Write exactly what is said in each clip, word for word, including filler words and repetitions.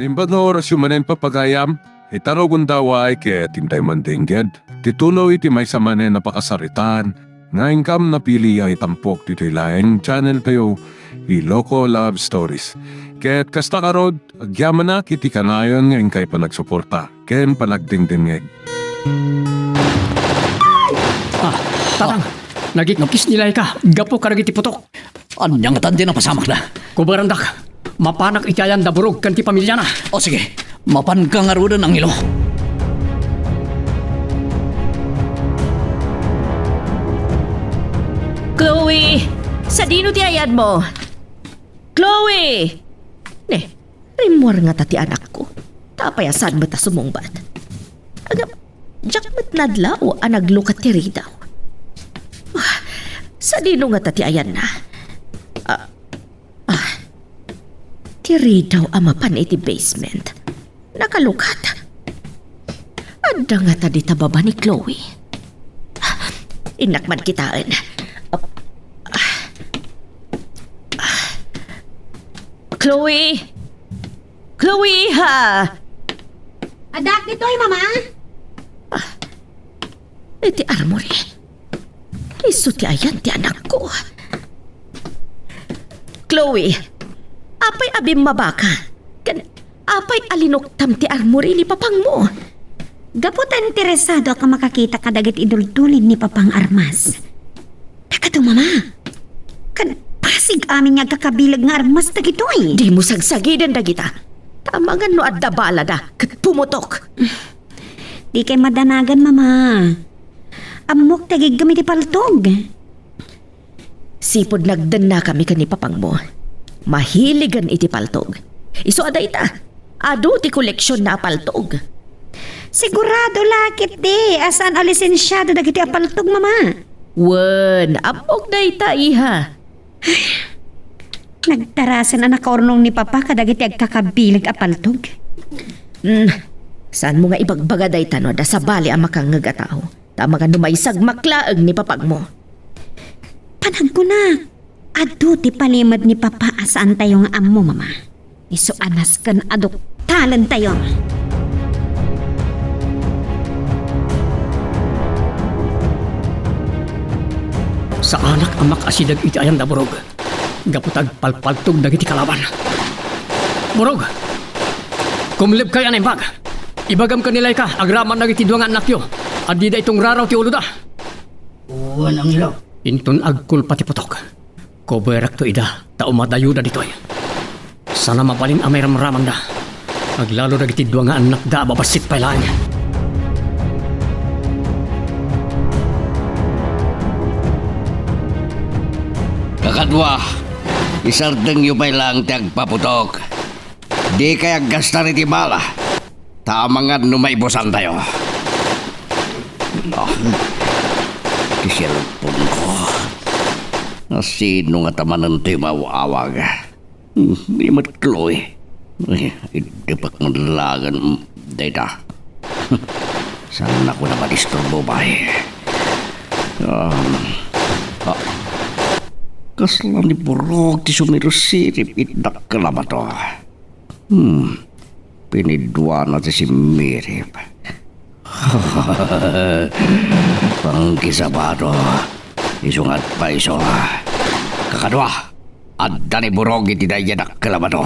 Naimbag nga orasyo manen, papagayam, ita no gundaway ket intay mandengngeg ti tuloy ti maysa manen a pakasaritaan nga inkam napili a itampok ditoy laeng channel tayo, Iloko Love Stories. Ket kasta ngarud, agyamanak iti kanayon nga inkay panagsuporta ken panagdengdengngeg. Ah, Tatang, nagiknokis ni Laika gapu kadagiti putok. Ania ngatan ti napasamakna? Koberandak. Mapanak iti ayan da Burog ken ti pamiliana. O sige, mapanka ngaruden, Angelo. Chloe! Sadino ti ayanmo? Chloe! Ne, rimmuar ngata ti anakko. Ta apay a saan met a sumungbat? Agam, diak met nadlaw a naglukat ti ridaw. Ah, sadino ngata ti ayanna? Ah, ah, ti ridaw a mapan iti basement. Nakalukat. Adda ngata dita baba ni Chloe. Innak man kitaen. Ah, ah, ah. Chloe! Chloe, ha? Addak ditoy, Mama. Ah, iti armory. Isu ti ayan ti anakko. Chloe, apay a bimmabaka? Ken apay a linuktam ti armory ni papangmo? Gapu ta interesadoak a makakita kadagiti idultulin ni Papang armas. Dakado, Mama. Ken pasig amin nga agkakabileg nga armas dagitoy. Dimo sagsagiden dagita. Ta amangan no adda balada ket pumutok. Dikay madanagan, Mama. Ammok ti agiggem iti paltog. Sipud nagdennakami ken ni papangmo, mahiligen iti paltog. Isu a dayta, adu ti koleksionna a paltog. Sigurado la ketdi a saan a lisensiado dagiti a paltog, Mama. Wen, ammok dayta, iha. Nagtarasen a nakaurnong ni Papa kadagiti agkakabileg a paltog. Hmm, saanmo nga ibagbaga dayta no adda sabali a makangngeg a tao? Ta amangan no maisagmak laeng ni papangmo. Panagkunak, adu ti palimed ni Papa a saantayo nga ammo, Mama. Isu a nasken a duktalentayo. Saanak a makasideg iti ayan da Burog gapu ta agpalpaltog dagiti kalaban. Burog! Kumlebkay a naimbag! Ibagam ken ni Laika agraman dagiti dua nga annakyo a dida itungraraw ti uloda. Wen, Angelo. Inton agkulpa ti putok, koberakto ida ta umadayoda ditoy. Sana mabalin a mairamramanda. Aglalo dagiti dua nga annakda a babassit pay laeng. Kakadua, isardengyo pay laeng ti agpaputok. Dikay aggastar iti bala. Ta amangan no maibusantayo. Ah, ti cellphone ko. Asino ngata manen toy maaw-awag? Hmm, di met Chloe. Ay, iddepak man laeng dayta. Saannak a madisturbo, bay. Um, ah, kasla ni Burog ti sumirsirip iti dakkel a bato. Hmm, piniduana ti simmirip. Pangkisabato, isu nga agpayso. Kakadua, adda ni Burog iti daydiay dakkel a bato.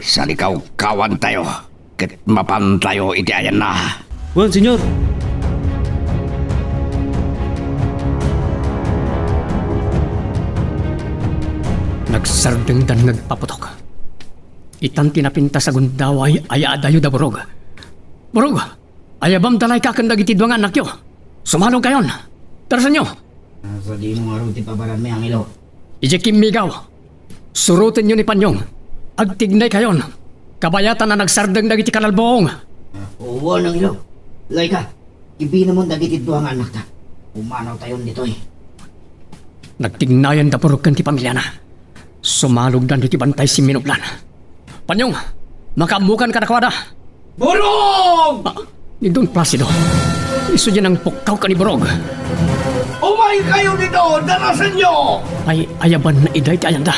Salikawkawantayo, ket mapantayo iti ayanna. Wen, Señor. Nagsardengdan nga agpaputok. Itan ti napintas a gundaway a yaadayo da Burog. Burog! Ayabam da Laika ken dagiti dua nga annakyo. Sumalogkayon! Tarasenyo! Sadino ngarud ti pabaranmi, Angelo? Idiay kimmigaw, surotenyo ni Panyong. Agtignaykayon. Kabayatan a nagsardeng dagiti kanalbuong. Ah, wen, Angelo. Laika, ibinamon dagiti dua nga annakta. Pumanawtayon ditoy. Nagtignayan da Burog ken ti pamiliana. Sumalogdan iti bantay simminublan. Panyong, makaammokan kadakuada. Burog! Ah, ni Don Placido. Isu diay nangpukkaw ken ni Burog. Umaykayo dito! Darasenyo! Ay, ayabanna ida iti ayanda.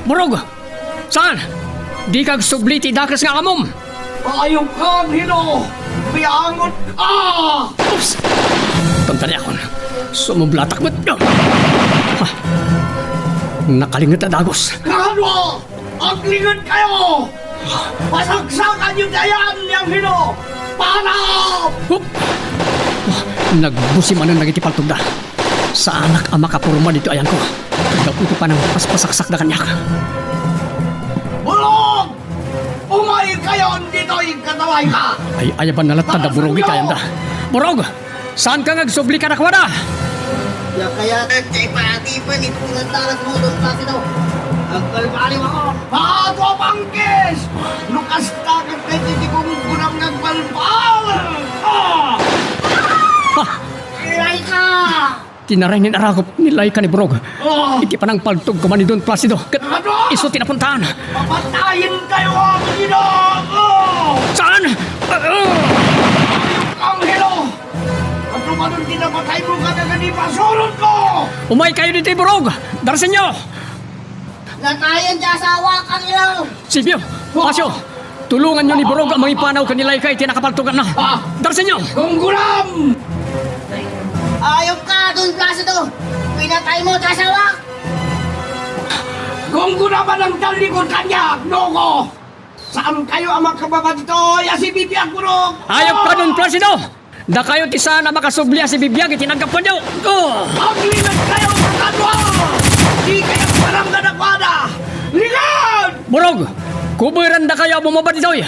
Burog! Saan? Dika agsubli ti dakes nga amom! Ayupka, Angelo! Biangotka! Oops! Tantaliakon. Sumublatak met. Ah! Nakalinget a dagus. Kakadua! Aglingedkayo! Pasaksakanyo ti ayan ni Angelo! Para! Huh! Ah, nagbusi manen dagiti paltogda. Saanak a makaporma ditoy ayanko gapu iti panangpaspasaksakda kaniak. Burog! Umaykayon ditoy, katalayka! Ay, ayabanna latta da Burog iti ayanda. Burog! Saanka nga agsubli kadakuada? Diak kayat ti ipaatipan iti tinatalasmo, Don Placido. Agbalbaliw ako. Pato a pangkis! No kasta, ket daytoy ti gunggunam nga agbalbal! Ah! Ah! Ilaika! Ti naraynen a rakup ni Laika ni Burog. Ah! Iti panangpaltog koma ni Don Placido. Ket isu ti napuntaan. Papatayenkayo, Angelo! Ah! Saan? Ah! Ayupka, Angelo! Adu manen ti napataymo kadagiti pasurotko! Umaykayo ditoy, Burog! Darsenyo! Natayen ti asawak, Angelo! Silvio! Pasio! Tulonganyo ni Burog a mangipanaw ken ni Laika iti nakapaltoganna! Ah! Darsenyo! Gunggunam! Ayupka, Don Placido! Pinataymo ti asawak! Gunggunam a nangtallikod kaniak, Nogo! Saankayo a makababa ditoy a sibibiag, Burog! Ayupka, Don Placido! Dakayo ti saan a makasubli a sibibiag iti naggapuanyo! Oh! Aglingedkayo, kakadua! Dikayo agparang kadakuada! Linged! Burog! Kuberandakayo a bumaba ditoy!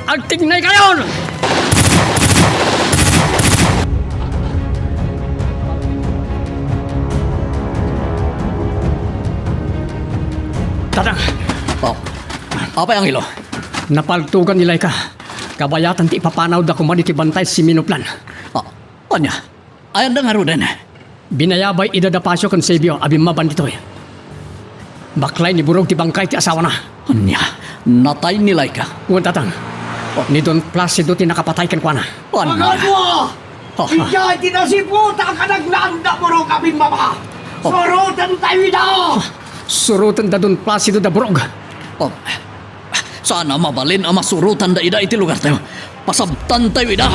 Agtignaykayon! Tatang! Oh. Apay, Angelo? Napaltogan ni Laika. Kabayatan ti ipapanawda koma ditoy bantay siminuplan. Ah, ania? Ayanda ngaruden? Binayabay ida da Pasio ken Silvio a bimmaban ditoy. Baklay ni Burog ti bangkay ti asawana. Ania? Natay ni Laika? Wen, Tatang. Oh. Ni Don Placido ti nakapatay kenkuana. Ania? Kakadua! Oh. Idiay ti nasiput a kanagnaan da Burog a bimmaba. Oh. Surotentayo ida! Surotenda Don Placido da Burog. Oh. Saan a mabalin a masurotenda ida iti lugartayo. Pasabtantayo ida.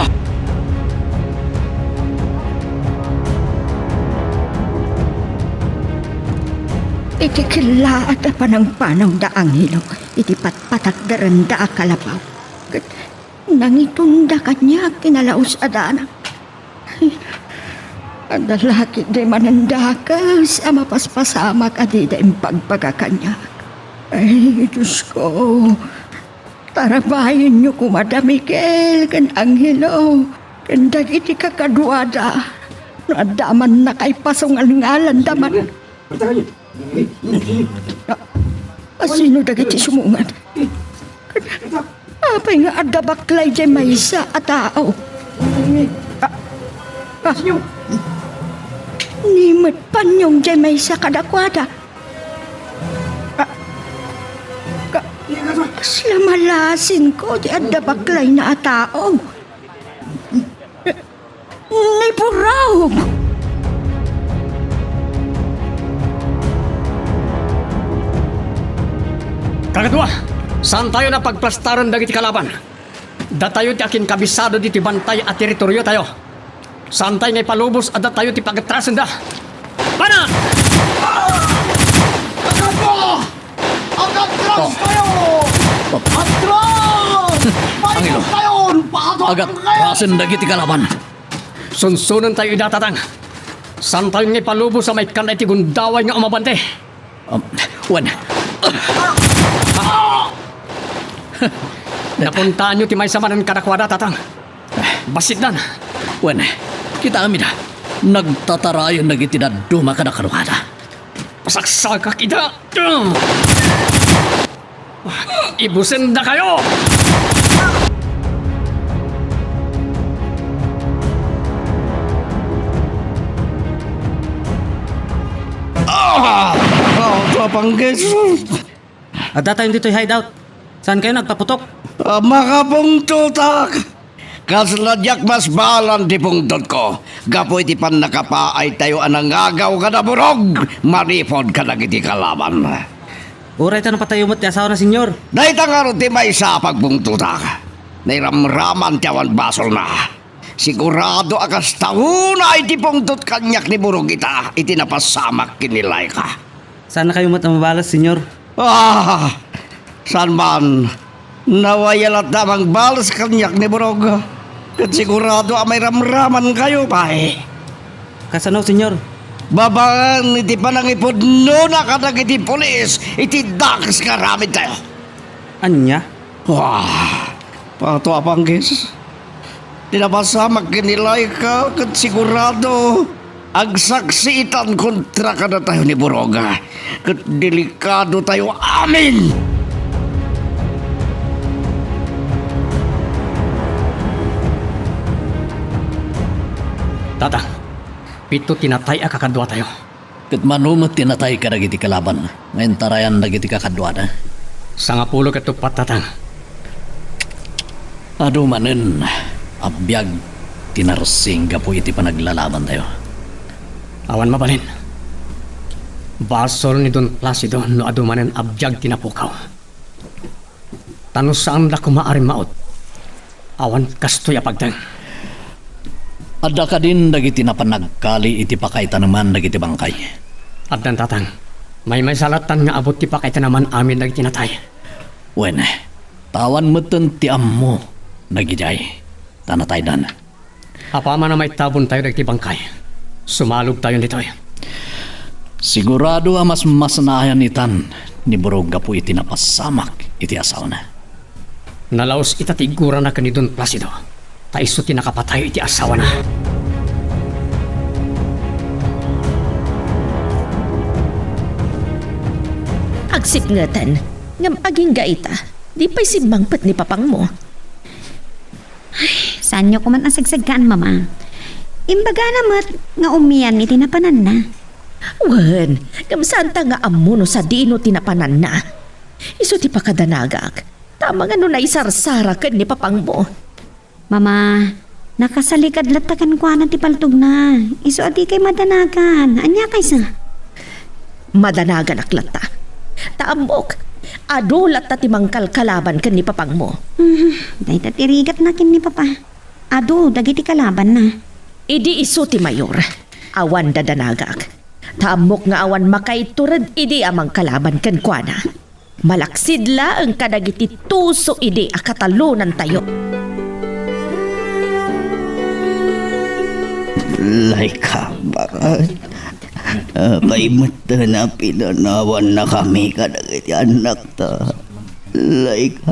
Iti kellaat a panangpanawda, Angelo, iti patpatakderenda a kalapaw, ket nangitunda kaniak ti nalaus-adanak. Adda la ketdi manen dakes a mapaspasamak a dida imbagbaga kaniak. Ay, Diosko, tarabayenyo koma da Miguel ken Angelo ken dagiti kakaduada. No adda man nakaipasungalngalanda man. Ah, sino dagiti sumungad? Apay nga adda baklay diay maysa a tao? Ah, ah. Ni met panyong diay maysa kadakuada. Ah, ka-, kasla malasinko ti adda baklayna a tao. Ni Burog! Kakadua, saantayon a pagplastaren dagiti kalaban. Datayo ti akinkabisado ditoy bantay a teritoriotayo. Saantay nga ipalubos a datayo ti pagatrasenda. Pana! Kakadua! Agatras kayo! Oh. Atras! Angelo. Paikot kayo! Pakatok kayo! Agatrasen dagiti kalaban. Sunsonentayo ida, Tatang. Saantayo nga ipalubos a maikkan iti gundaway nga umabante. Um, wen. Napuntaanyo ti maysa manen kadakuada, Tatang. Bassit dan. Wen, kitaem ida. Nagtatarayen dagiti dadduma kadakuada. Pasaksakak ida. Ibusendakayo! Ah! Ah, Apang Jesus! Adda tayo ditoy hideout. Saan kayo nagpaputok? Ah, makapungtotak! Kasla diak masbalan ti pungtotko gapu iti pannakapaaytayo a nangagaw kada Burog manipud kadagiti kalaban. Uray ta napatayo met ti asawana, Señor. Dayta ngarud ti maysa a pagbungtotak. Nairamraman ti awan basolna. Sigurado a kasta unay ti pungtot kaniak ni Burog ita iti napasamak ken ni Laika. Saannakayo met a mabalas, Señor. Ah! Saan man? Nawaya latta a mangbalas kaniak ni Burog. Ket sigurado a mairamramankayo pay. Kasano, Señor? Babaen iti panangipudnona kadagiti pulis iti dakes nga aramidtayo. Ania? Wah! Pato a panggis. Ti napasamak ken ni Laika ket sigurado agsaksiitan kontra kadatayo ni Burog. Ket delikadotayo amin! Tatang, pito ti natay a kakaduatayo. Ket mano met ti natay kadagiti kalaban nga intarayan dagiti kakaduana? Sangapulo ket uppat, Tatang. Adu manen a biag ti narsing gapu iti panaglalabantayo. Awan mabalin. Basol ni Don Placido no adu manen a biag ti napukaw. Ta no saanda koma a rimmaut, awan kastoy a pagteng. Adda kadin dagiti napan nagkali iti pakaitaneman dagiti bangkay? Addan, Tatang. Maymaysa lattan nga abut ti pakaitaneman amin dagiti natay. Wen, ta awan metten ti ammo dagidiay, ta nataydan. Apaman a maitabontayo dagiti bangkay, sumalogtayon ditoy. Sigurado a mas masnaayan itan ni Burog gapu iti napasamak iti asawana. Nalaus ita ti iggurana ken ni Don Placido, ta isu ti nakapatayo iti asawana. Agsipngeten, ngem agingga ita, di pay simmangpet ni papangmo. Ay, saanyo koman a sagsagkaan, Mama. Imbagana met nga umian iti napananna. Wen, ngem saanta nga ammo no sadino ti napananna. Isu ti pakadanagak. Ta amangan no naisarsara ken ni papangmo. Mama, nakasalikad latta kenkuana ti paltogna. Isu a dikay madanagan. Ania kaysa? Madanaganak latta. Ta ammok, adu latta ti mangkalkalaban ken ni papangmo. Mhm, dayta ti rigatna ken ni papa. Adu dagiti kalabanna. Idi isu ti mayor, awan dadanagak. Ta ammok nga awan makaitured idi a mangkalaban kenkuana. Malaksid laeng kadagiti tuso idi a katalonantayo. Laika, bakit? Apay met a pinanawannakami kadagiti annakta? Laika.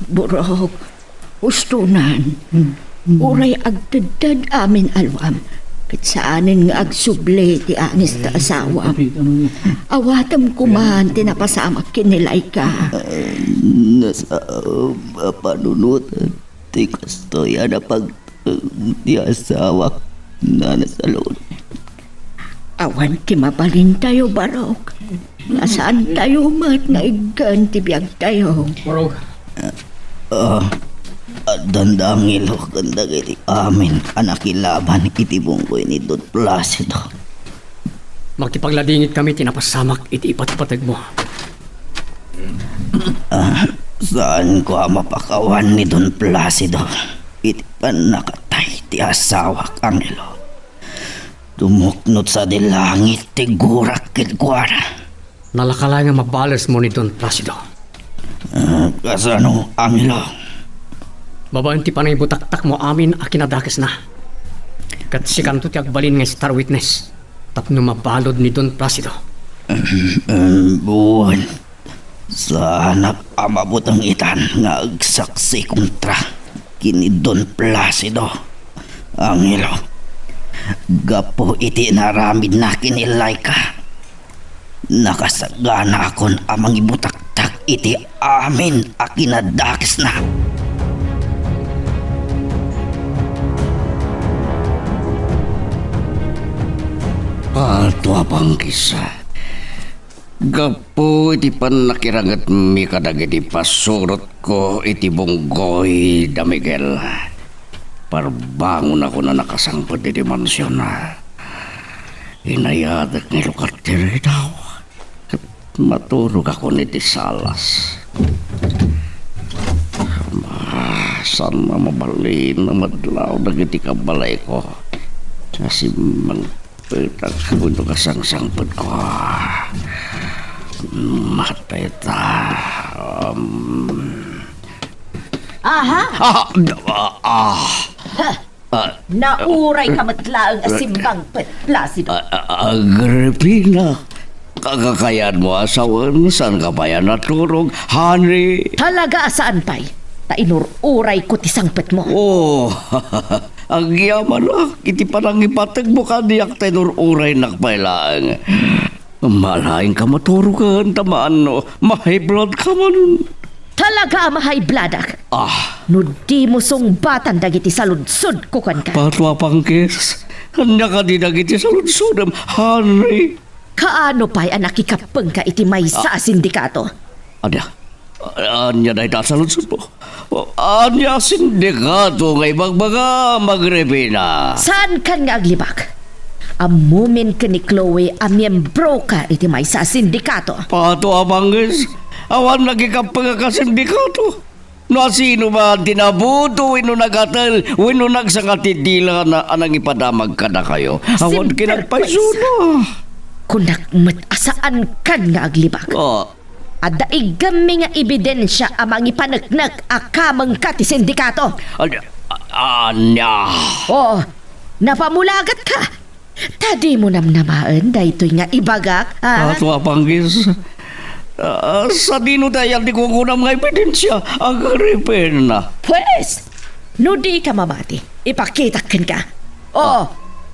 Burok, hustonan. Uray agtedded amin a luam, ket saanen nga agsubli ti angis ta asawam. Awatem koman ti napasamak ken ni Laika. Nasaem a panunoten ti kastoy a napagteng ti asawak. Nanasalun. Awan ti mabalintayo, Barok. Nasaantayo met nga iggen ti biagtayo. Barok. Ah, addan da Angelo ken dagiti amin a nakilaban iti bunggoy ni Don Placido. Makipagladingit kami ti napasamak iti ipatpategmo. Ah, saanko a mapakawan ni Don Placido iti pannakatay ti asawak, Angelo. Tumuknot sadi langit ti gurak kenkuana. Nalaka laeng a mabalesmo ni Don Placido. Ah, kasano, Angelo? Babaen ti panangibutaktakmo amin a kinadakesna. Ket sikanto ti agbalin nga star witness tapno mabalud ni Don Placido. Em, em, wen. Saanak a mabuteng itan nga agsaksi kontra ken ni Don Placido, Angelo. Gapu iti inaramidna ken ni Laika, nakasaganaakon a mangibutaktak iti amin a kinadakesna. Ato a panggisa. Gapu iti pannakirangetmi kadagiti pasurotko iti bunggoy da Miguel, parbangonakon a nakasangpet iti mansion. Inayadek nga ilukat ti ridaw. Ket Maturogakon iti salas. Ah, saan a mabalin a madlaw dagiti kabalayko a simmangpetak wenno kasangsangpetko. Matay ta. Um. Aha! Ah, ah, ah. Ha! Ah. Nauray ka met laeng a simmangpet, Placido. Ah, ah, Agripina, kakakayanmo a sawen, saan ka pay a naturog, honey? Talaga a saan pay, ta inur-urayko ti sangpetmo. Oh, agyamanak iti panangipategmo kaniak ta inur-uraynak pay laeng. Malaing ka maturogen, ta maano, ma-high blood ka man. Talaga a ma-high bloodak. Ah. No dimo sungbatan dagiti saludsodko kenka. Pato a Pangkis, ania kadi dagiti saludsodem, honey? Kaano pay a nakikappengka iti maysa a sindikato? Ania? Ania dayta a saludsodmo? Ania a sindikato nga ibagbagam, Agripina? Saankan nga aglibak. Ammomin ken ni Chloe a miyembroka iti maysa a sindikato. Pato a Pangkis, awan nakikappengak a sindikato. No asino man ti nabuto wenno nagatel wenno nagsanga ti dilana a nangipadamag kadakayo, awan kinagpaysona. Kunak met a saankan nga aglibak. Ah. Adda iggammi nga ebidensia a mangipaneknek a kamengka ti sindikato. Ania? Ania? Oo, napamulagatka. Ta dimo namnamaen daytoy nga ibagak, a? Ato a Pangkis. Ah, sadino ti ayan ti kukunam nga ebidensia, Agripina? Pwes, no dika mamati, ipakitak kenka. Oo.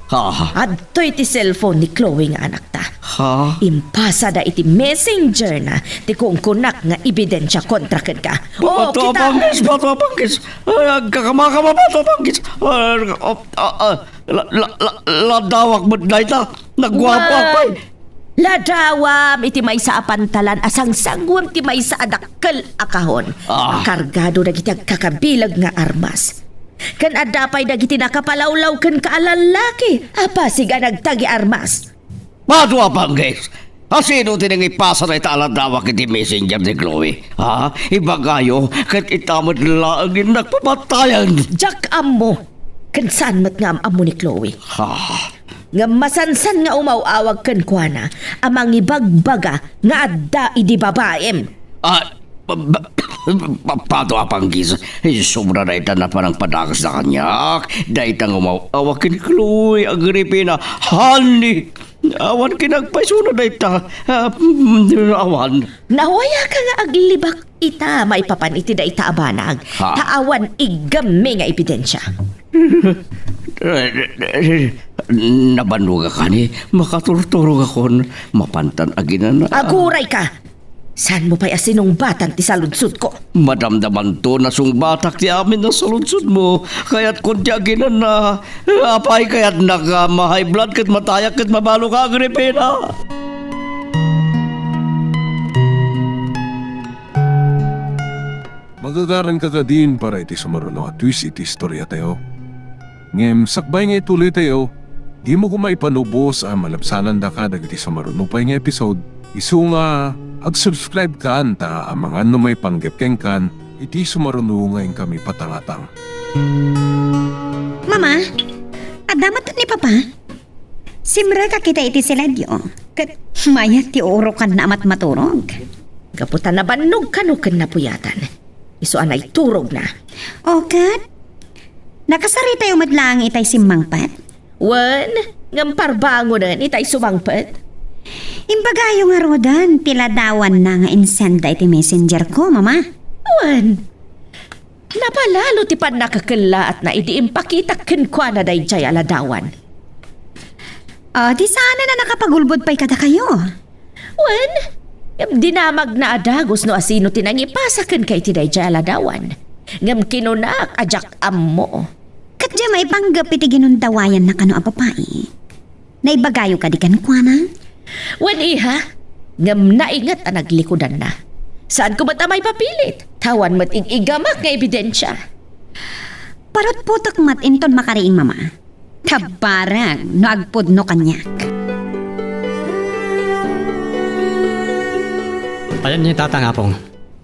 Ha? Adtoy ti cellphone ni Chloe nga anakta. Ha? Impasada iti messengerna ti kunkunak nga ebidensia kontra kenka. Oo, Pato a kita. Pangkis, Pato a Pangkis. Ay, agkakamaka, Pato a Pangkis. Ah, ah, ah, ah. La, la, la, ladawak met dayta. Nagguapoak pay. Wen, ladawam iti maysa a pantalan a sangsanguem ti maysa a dakkel a kahon. Ah. Kargado dagiti agkakabileg nga armas. Ken adda pay dagiti nakapalawlaw kenka a lallaki a pasig a nagtagi armas. Madu a Pangkis! Asino ti nangipasa dayta a ladawak iti messenger ni Chloe? Ha? Ibagayo, ket ita met laeng nagpapatayan. Diak ammo. Ken saan met nga am-ammo ni Chloe. Ha? Ngem masansan nga umaw-awag kenkuana a mangibagbaga nga adda idi babaem. Ah, pa-, pa-, pa-, Pato a Pangkis, sobra dayta napan nangpadakes da kaniak. Dayta nga umaw-awag ken Chloe, Agripina, honey. Awan kinagpaysona dayta. Ah, mm, awan. Nawayaka nga aglibak ita maipapan iti dayta a banag. Ha? Ta awan iggammi nga ebidensia. Nabannogak, honey. Makaturturogakon. Mapantan aginana. Agurayka! Saanmo pay a sinungbatan ti saludsodko? Madamdamanto, nasungbatak ti amin a saludsodmo. Kayatkon ti aginana. Apay, kayatnak a ma-high blood ket matayak ket mabalok, Agripina? Magagaranka kadin para iti sumaruno a twist iti istoriatayo. Ngem sakbay nga ituloytayo, dimo koma ipanubos a malabsanandaka dagiti sumaruno pay nga episode, isu nga ag-subscribe kan ta amangan no maipanggep kenkan iti sumaruno nga inkami patangatang. Mama, adda met ni Papa? Simrek a kita iti siledyo, ket mayat ti urokanna a matmaturog. Gapu ta nabannog kano ken napuyatan. Isu a naiturogna. O ket? Nakasaritayo met laeng itay simmangpet? Wen, ngem parbangonen itay sumangpet. Imbagayo ngaruden ti ladawanna nga insenda iti messenger ko, Mama. Wen, napalalo ti pannakakellaatna idi impakitak kenkuana daydiay a ladawan. Ah, di saanen a nakapagulbod pay kadakayo? Wen, ngem dinamagna a dagus no asino ti nangipasa kenka iti daydiay a ladawan. Ngem kinunak a diak ammo. Ket diay maipanggep iti ginundawayanna kano a babai. Naibagayo kadi kenkuana? Wen, iha, ngem nainget a naglikudanna. Saanko met a maipapilit, ta awan met ig-igamak nga ebidensia. Parutputek met inton makariing, Mama. Tabareng no agpudno kaniak. Ayan ni Tatang, Apong.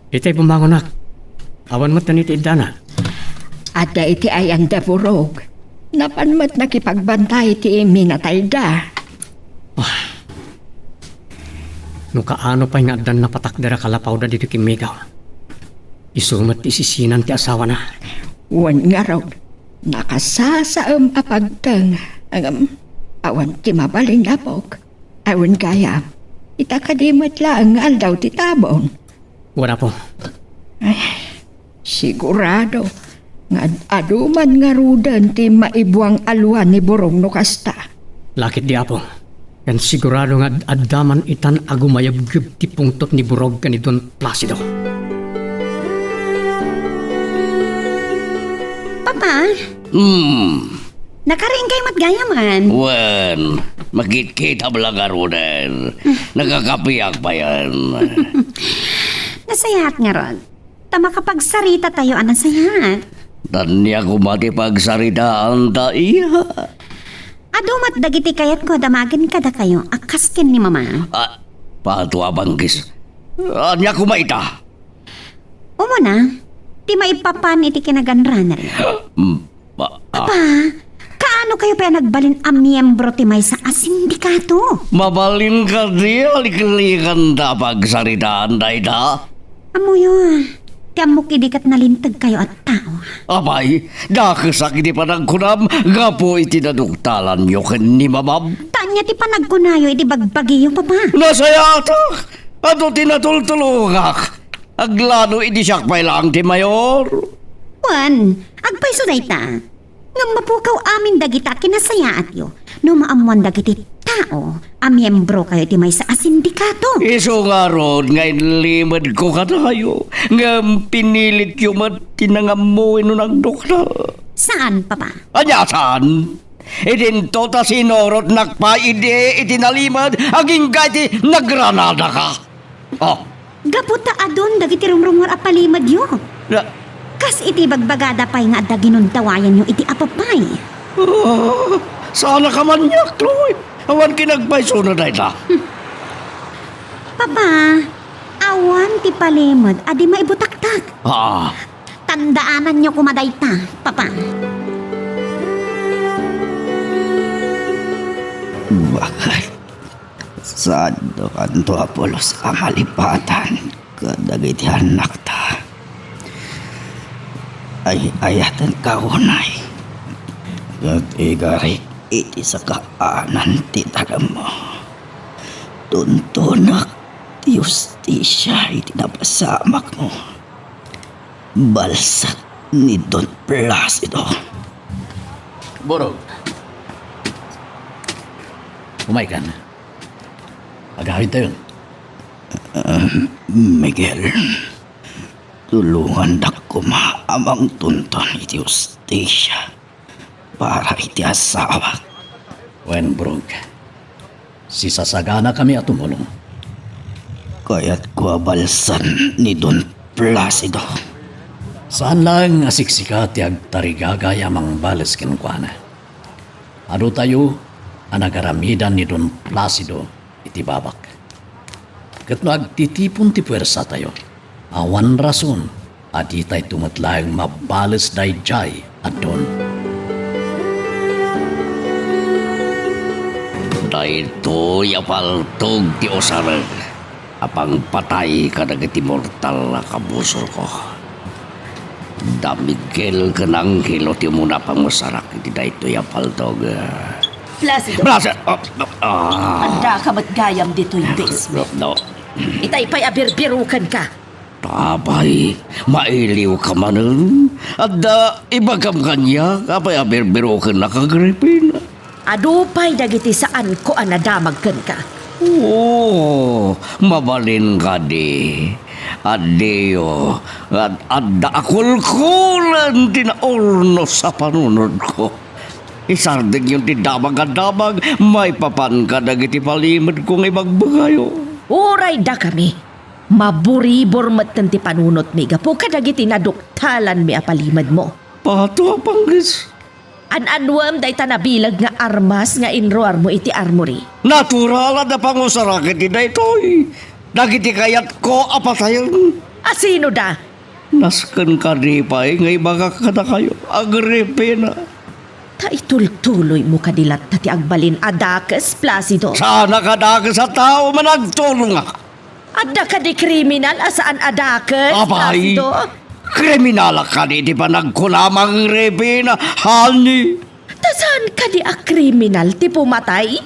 Itay bumangonak. Awan met iti iddana. Adda iti ayanda, Burog. Napan met nakipagbantay iti minatayda. Ah. No kaano pay nga addan napatakder a kalapawda ditoy kimmigaw. Isu met ti isisinan ti asawana. Wen ngarud, nakasasaem a pagteng, ngem awan ti mabalin, Apok. Awan gayam, ita kadi met laeng nga aldaw ti tabon. Wen, Apo. Ay, sigurado nga ad-, adu man ngaruden ti maibuang alua ni Burog no kasta. Lakit di, Apo. Ken sigurado nga ad-, adda man itan a gumayebgeb ti pungtot ni Burog ken ni Don Placido. Papa, Hmm. Nakariing kayo met gayamen. Wen, makitkitam la ngaruden. Nagakapiak payen. Nasayaat ngarud. Ta makapagsarita tayo a nasayaat. Ania koma ti pagsaritaan ta iya? Adu met dagiti kayatko a damagen kadakayo a kas ken ni Mama. Ah, pato a banggis. Ania koma ita? Umuna, ti maipapan iti kinaganranaryo. Mm, ba, ah. Apa, kaano kayo pay a nagbalin a miyembro ti maysa a sindikato? Mabalin kadi a liklikan ta a pagsaritaan dayta? Ammoyo, ti ammok idi ket nalinteg kayo a tao. Apay, dakesak iti panagkunam gapu iti naduktalanyo ken ni Mamam. Ta ania ti panagkunayo iti bagbagiyo, Papa? Nasayaatak! Adu ti natultulongak. Aglalo idi siak pay laeng ti mayor. Wen, agpayso dayta. Ngem mapukaw amin dagita a kinasayaatyo no maammoan dagiti tao a miyembrokayo iti maysa a sindikato. Isu ngarud nga inlimedko kadakayo, ngem pinilityo met ti nangammo wenno nagduktal. Saan, Papa? Ania saan? Idinto ta sinurotnak pay idi iti nalimed agingga iti nagranadaka. Oh. Gapu ta adun dagiti rumrumuar a palimedyo. Na- Kas iti bagbagada pay nga adda ginundawayanyo iti apapay. Ah, saan a kamaniak, Chloe. Awan kinagpaysona dayta. Papa, awan ti palimed a di maibutaktak. Ah. Tandaananyo koma dayta, Papa. Bakit? Saankanto a pulos a malipatan kadagiti annakta. Ay-ayatenka unay ket igarik iti sakaanan ti talemmo. Tuntunek ti hustisia iti napasamakmo. Balsat ni Don Placido. Burog. Umaykan. Agawidtayon. Ah, Miguel, tulongandak koma a mangtunton iti hustisia para iti asawak. Wen, Burog. Sisasaganakami a tumulong. Kayatko a balsan ni Don Placido. Saan laeng a siksika ti agtarigagay a mangbales kenkuana. Adutayo a nagaramidan ni Don Placido iti babak. Ket no agtitipon ti puersatayo, awan rason a ditayto met laeng mabales daydiay a Don. Daytoy a paltog ti usarek a pangpatay kadagiti mortal a kabusorko. Da Miguel ken Angelo ti umuna a pangusarak iti daytoy a paltog. Placido. Placido. Ah, ah, ah. Addaka met gayam ditoy basement. No. Itay pay a birbirukenka. Apay, mailiwka manen? Adda ibagam kaniak, apay a birbirukennak, Agripina? Adu pay dagiti saanko a nadamag kenka. Oo, mabalin kadi. Addiyo, ad-, adda a kulkulen ti naurnos a panunotko. Isardengyon ti damag a damag maipapan kadagiti palimedko nga ibagbagayo. Uray dakami, maburibor metten ti panunotmi gapu kadagiti naduktalanmi a palimedmo. Pato a panggis. An-anuem dayta nabileg nga armas nga inruarmo iti armory? Natural a napangusarak iti daytoy. dagiti kayatko a patayen. A sino da? Nasken kadi pay nga ibagak kadakayo, Agripina. Ta itultuloymo kadi latta ti agbalin a dakes, Placido? Saan a kadakes a tao man agtulongak. Adda kadi kriminal a saan a dakes, Apay, Placido? Kriminalak kadi ti panagkunam, Agripina, honey? Ta saan kadi a kriminal ti pumatay?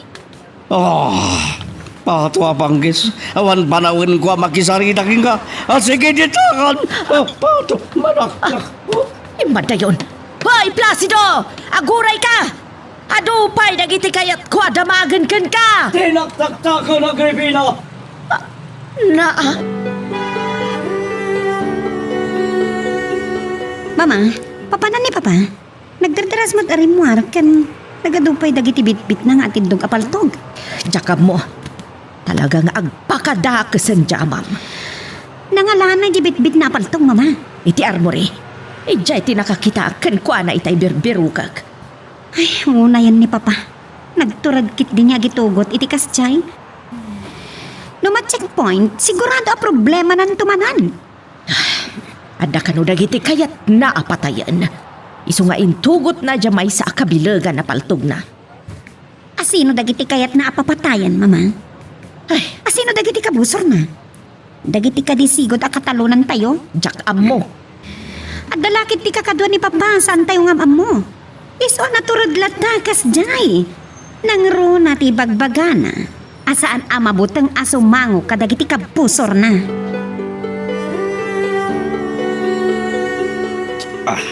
Ah, pato a panggis, awan panawenko a makisarita kenka. Ah, sige, ditakan. Ah, pato, manaknak. Immadayon. Hoy, Placido! Agurayka! Adu pay dagiti kayatko a damagen kenka! Tinaktaktakan, Agripina! Ah, na, ah. Mama, papanan ni Papa? Nagdardaras met a rimmuar ken nagadu pay dagiti bitbitna nga atiddog a paltog. Diak ammo. Talaga nga agpakadakesen ti amam. Nangalanay di bitbitna a paltog, Mama. Iti armory. Idiay ti nakakitaak kenkuana itay birbirokek. Ay, unayen ni Papa. Nagtured ketdi nga agitugot iti kasdiay. No ma-checkpoint, sigurado a problema nanto manen. Adda kano dagiti kayatna a patayen. Isu nga intugotna diay maysa a kabilegan a paltogna. Asino dagiti kayatna a papatayen, Mama? Ay. Asino dagiti kabusorna? Dagiti kadi sigud a katalonantayo? Diak ammo. Adda la ketdi kakadua ni Papa, saantayo nga am-ammo. Isu a natured latta kasdiay. Nangruna ti bagbagana a saan a mabuteng a sumango kadagiti kabusorna. Ah,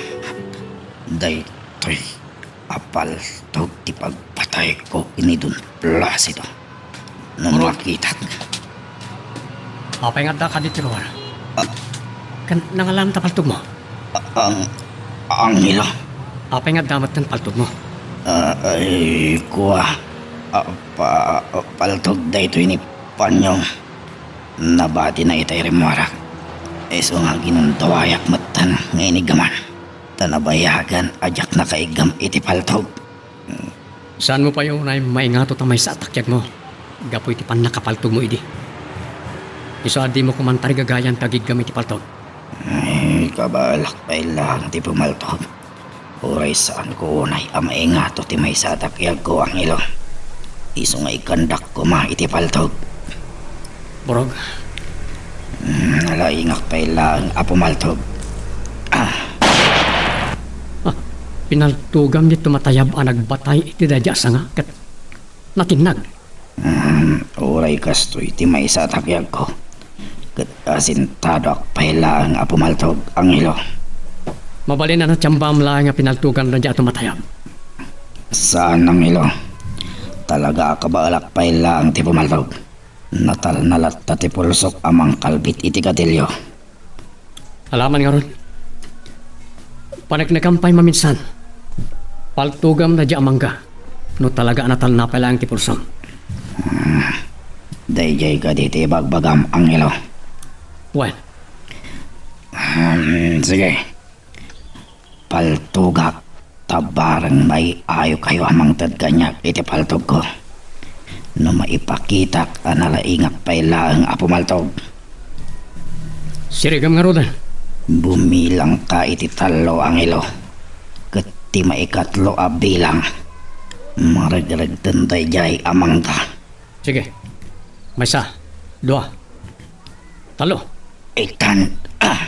daytoy a paltog ti pagpatayko ken ni Don Placido. No Murag makitak. Apay nga adda kadi ti ruar? Ah. Ken nangalan ta paltogmo? Ah, ang, Angelo. Apay nga adda met ken paltogmo? Ah, ay, kua. Ah, pa, paltog daytoy ni Panyong. Nabadina itay rimmuarak. Isu nga ginundawayak metten nga inigaman. Ta nabayagan a diak nakaiggam iti paltog. Saanmo pay unay maingato ta maysa a takyagmo gapu iti pannakapaltogmo idi. Isu a dimo koman tarigagayan ta agiggam iti paltog. Ay, kabaelak pay laeng ti pumaltog. Uray saanko unay a maingato ti maysa a takyagko, Angelo. Isu nga ikkandak koma iti paltog. Burog. Hmm, nalaingak pay laeng a pumaltog. Ah. Ah, pinaltogam ti tumatayab a nagbatay iti daydi a sanga ket natinnag. Hmm, uray kastoy ti maysa a takyagko. Ket asintadoak pay laeng a pumaltog, Angelo. Mabalin a natiambam laeng a pinaltogam daydi a tumatayab. Saan, Angelo. Talaga a kabaelak pay laeng ti pumaltog. Natalna latta ti pulsok a mangkalbit iti gatilio. Alaman ngarud. Paneknekam pay maminsan. Paltogam daydi a mangga. No talaga a natalna pay laeng ti pulsom. Hmm. Daydiay kadi ti ibagbagam, Angelo? Wen. Hmm, sige. Paltogak ta bareng maiayokayo a mangted kaniak iti paltogko. No maipakitak a nalaingak pay laeng a pumaltog. Sirigem ngaruden. Bumilangka iti tallo, Angelo. Ket ti maikatlo a bilang, maregregten daydiay a mangga. Sige. Maysa, dua, tallo. Itan, ah.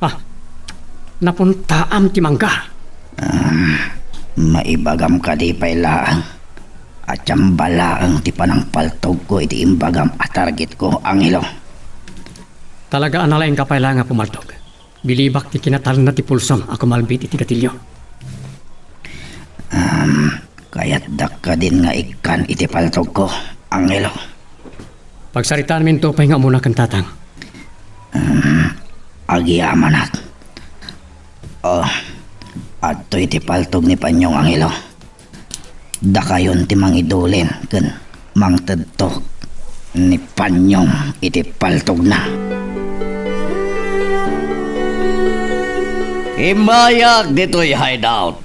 Ah, napuntaam ti mangga. Ah, maibagam kadi pay laeng a tiamba laeng ti panangpaltogko iti imbagam a targetko, Angelo? Talaga a nalaingka pay laeng a pumaltog. Bilibak ti kinatalna ti pulsom a kumalbit iti gatilio. Um, kayatdak kadin nga ikkan iti paltogko, Angelo? Pagsaritaanminto pay nga umuna ken tatang. Um, agyamanak. Oh, adtoy ti paltog ni Panyong, Angelo. Dakayon ti mangidulin ken mangtedto ni Panyong iti paltogna. Immayak ditoy hideout.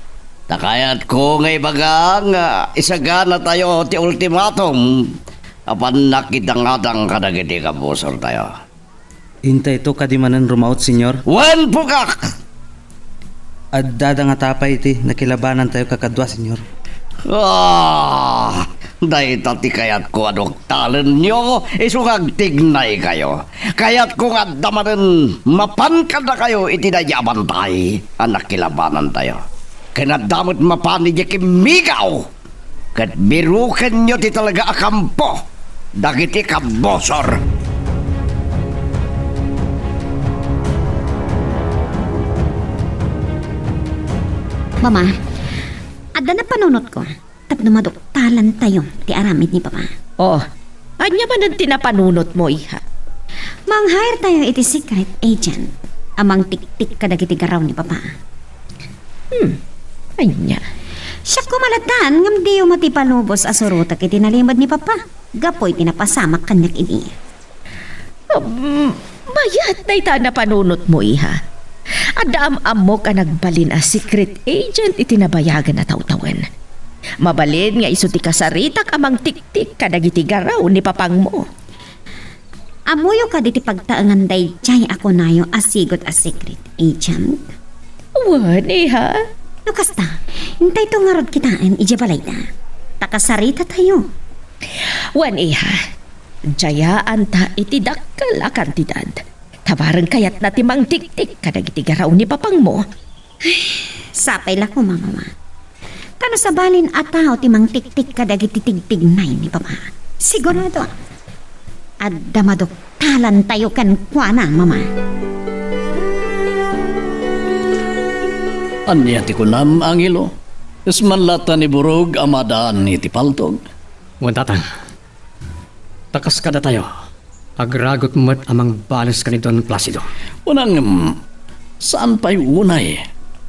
Ta kayatko nga ibaga nga isaganatayo ti ultimatum Apannak ita ngarud kadagiti kabusortayo. Intayto kadi manen rumaut, Señor? Wen, pukak! Addada ngata pay iti nakilabanantayo kakadua, Señor. Ah, dayta ti kayatko a duktalenyo, isu nga agtignaykayo. Kayatko nga adda manen mapan kadakayo iti daydiay a bantay a nakilabanantayo. Ken adda met mapan idiay kimmigaw. Ket birukenyo ti talaga a kampo dagiti kabusor. Mama, adda napanunotko tapno maduktalantayo ti aramid ni Papa. Oh, ania manen ti napanunotmo, iha? Mang-hire tayo iti secret agent a mangtiktik kadagiti garaw ni Papa. Hmm, ania? Siak koma lattan, ngem diyo met ipalubos a surotek iti nalimed ni Papa gapu iti napasamak kaniak idi. Um, mayat dayta a napanunotmo, iha. Adda am-ammok a nagbalin a secret agent iti nabayagen a tawtawen. Mabalin nga isu ti kasaritak a mangtiktik kadagiti garaw ni papangmo. Ammoyo kadi ti pagtaengan daydiay a kunayo a sigud a secret agent? Wen, iha. No kasta, intayto ngarud kitaen idiay balayda. Ta kasaritatayo. Wen, iha. Diayaanta iti dakkel a kantidad. Ta bareng kayatna ti mangtiktik kadagiti garaw ni papangmo. Sapay la koma, Mama. Ta no sabalin a tao ti mangtiktik kadagiti tigtignay ni Papa, sigurado, adda maduktalantayo kenkuana, Mama. Ania ti kunam, Angelo? Isman latta ni Burog a madaan iti paltog? Wen, Tatang. Ta kas kadatayo, agragot met a mangbales ken ni Don Placido. Wen, ngem saan pay unay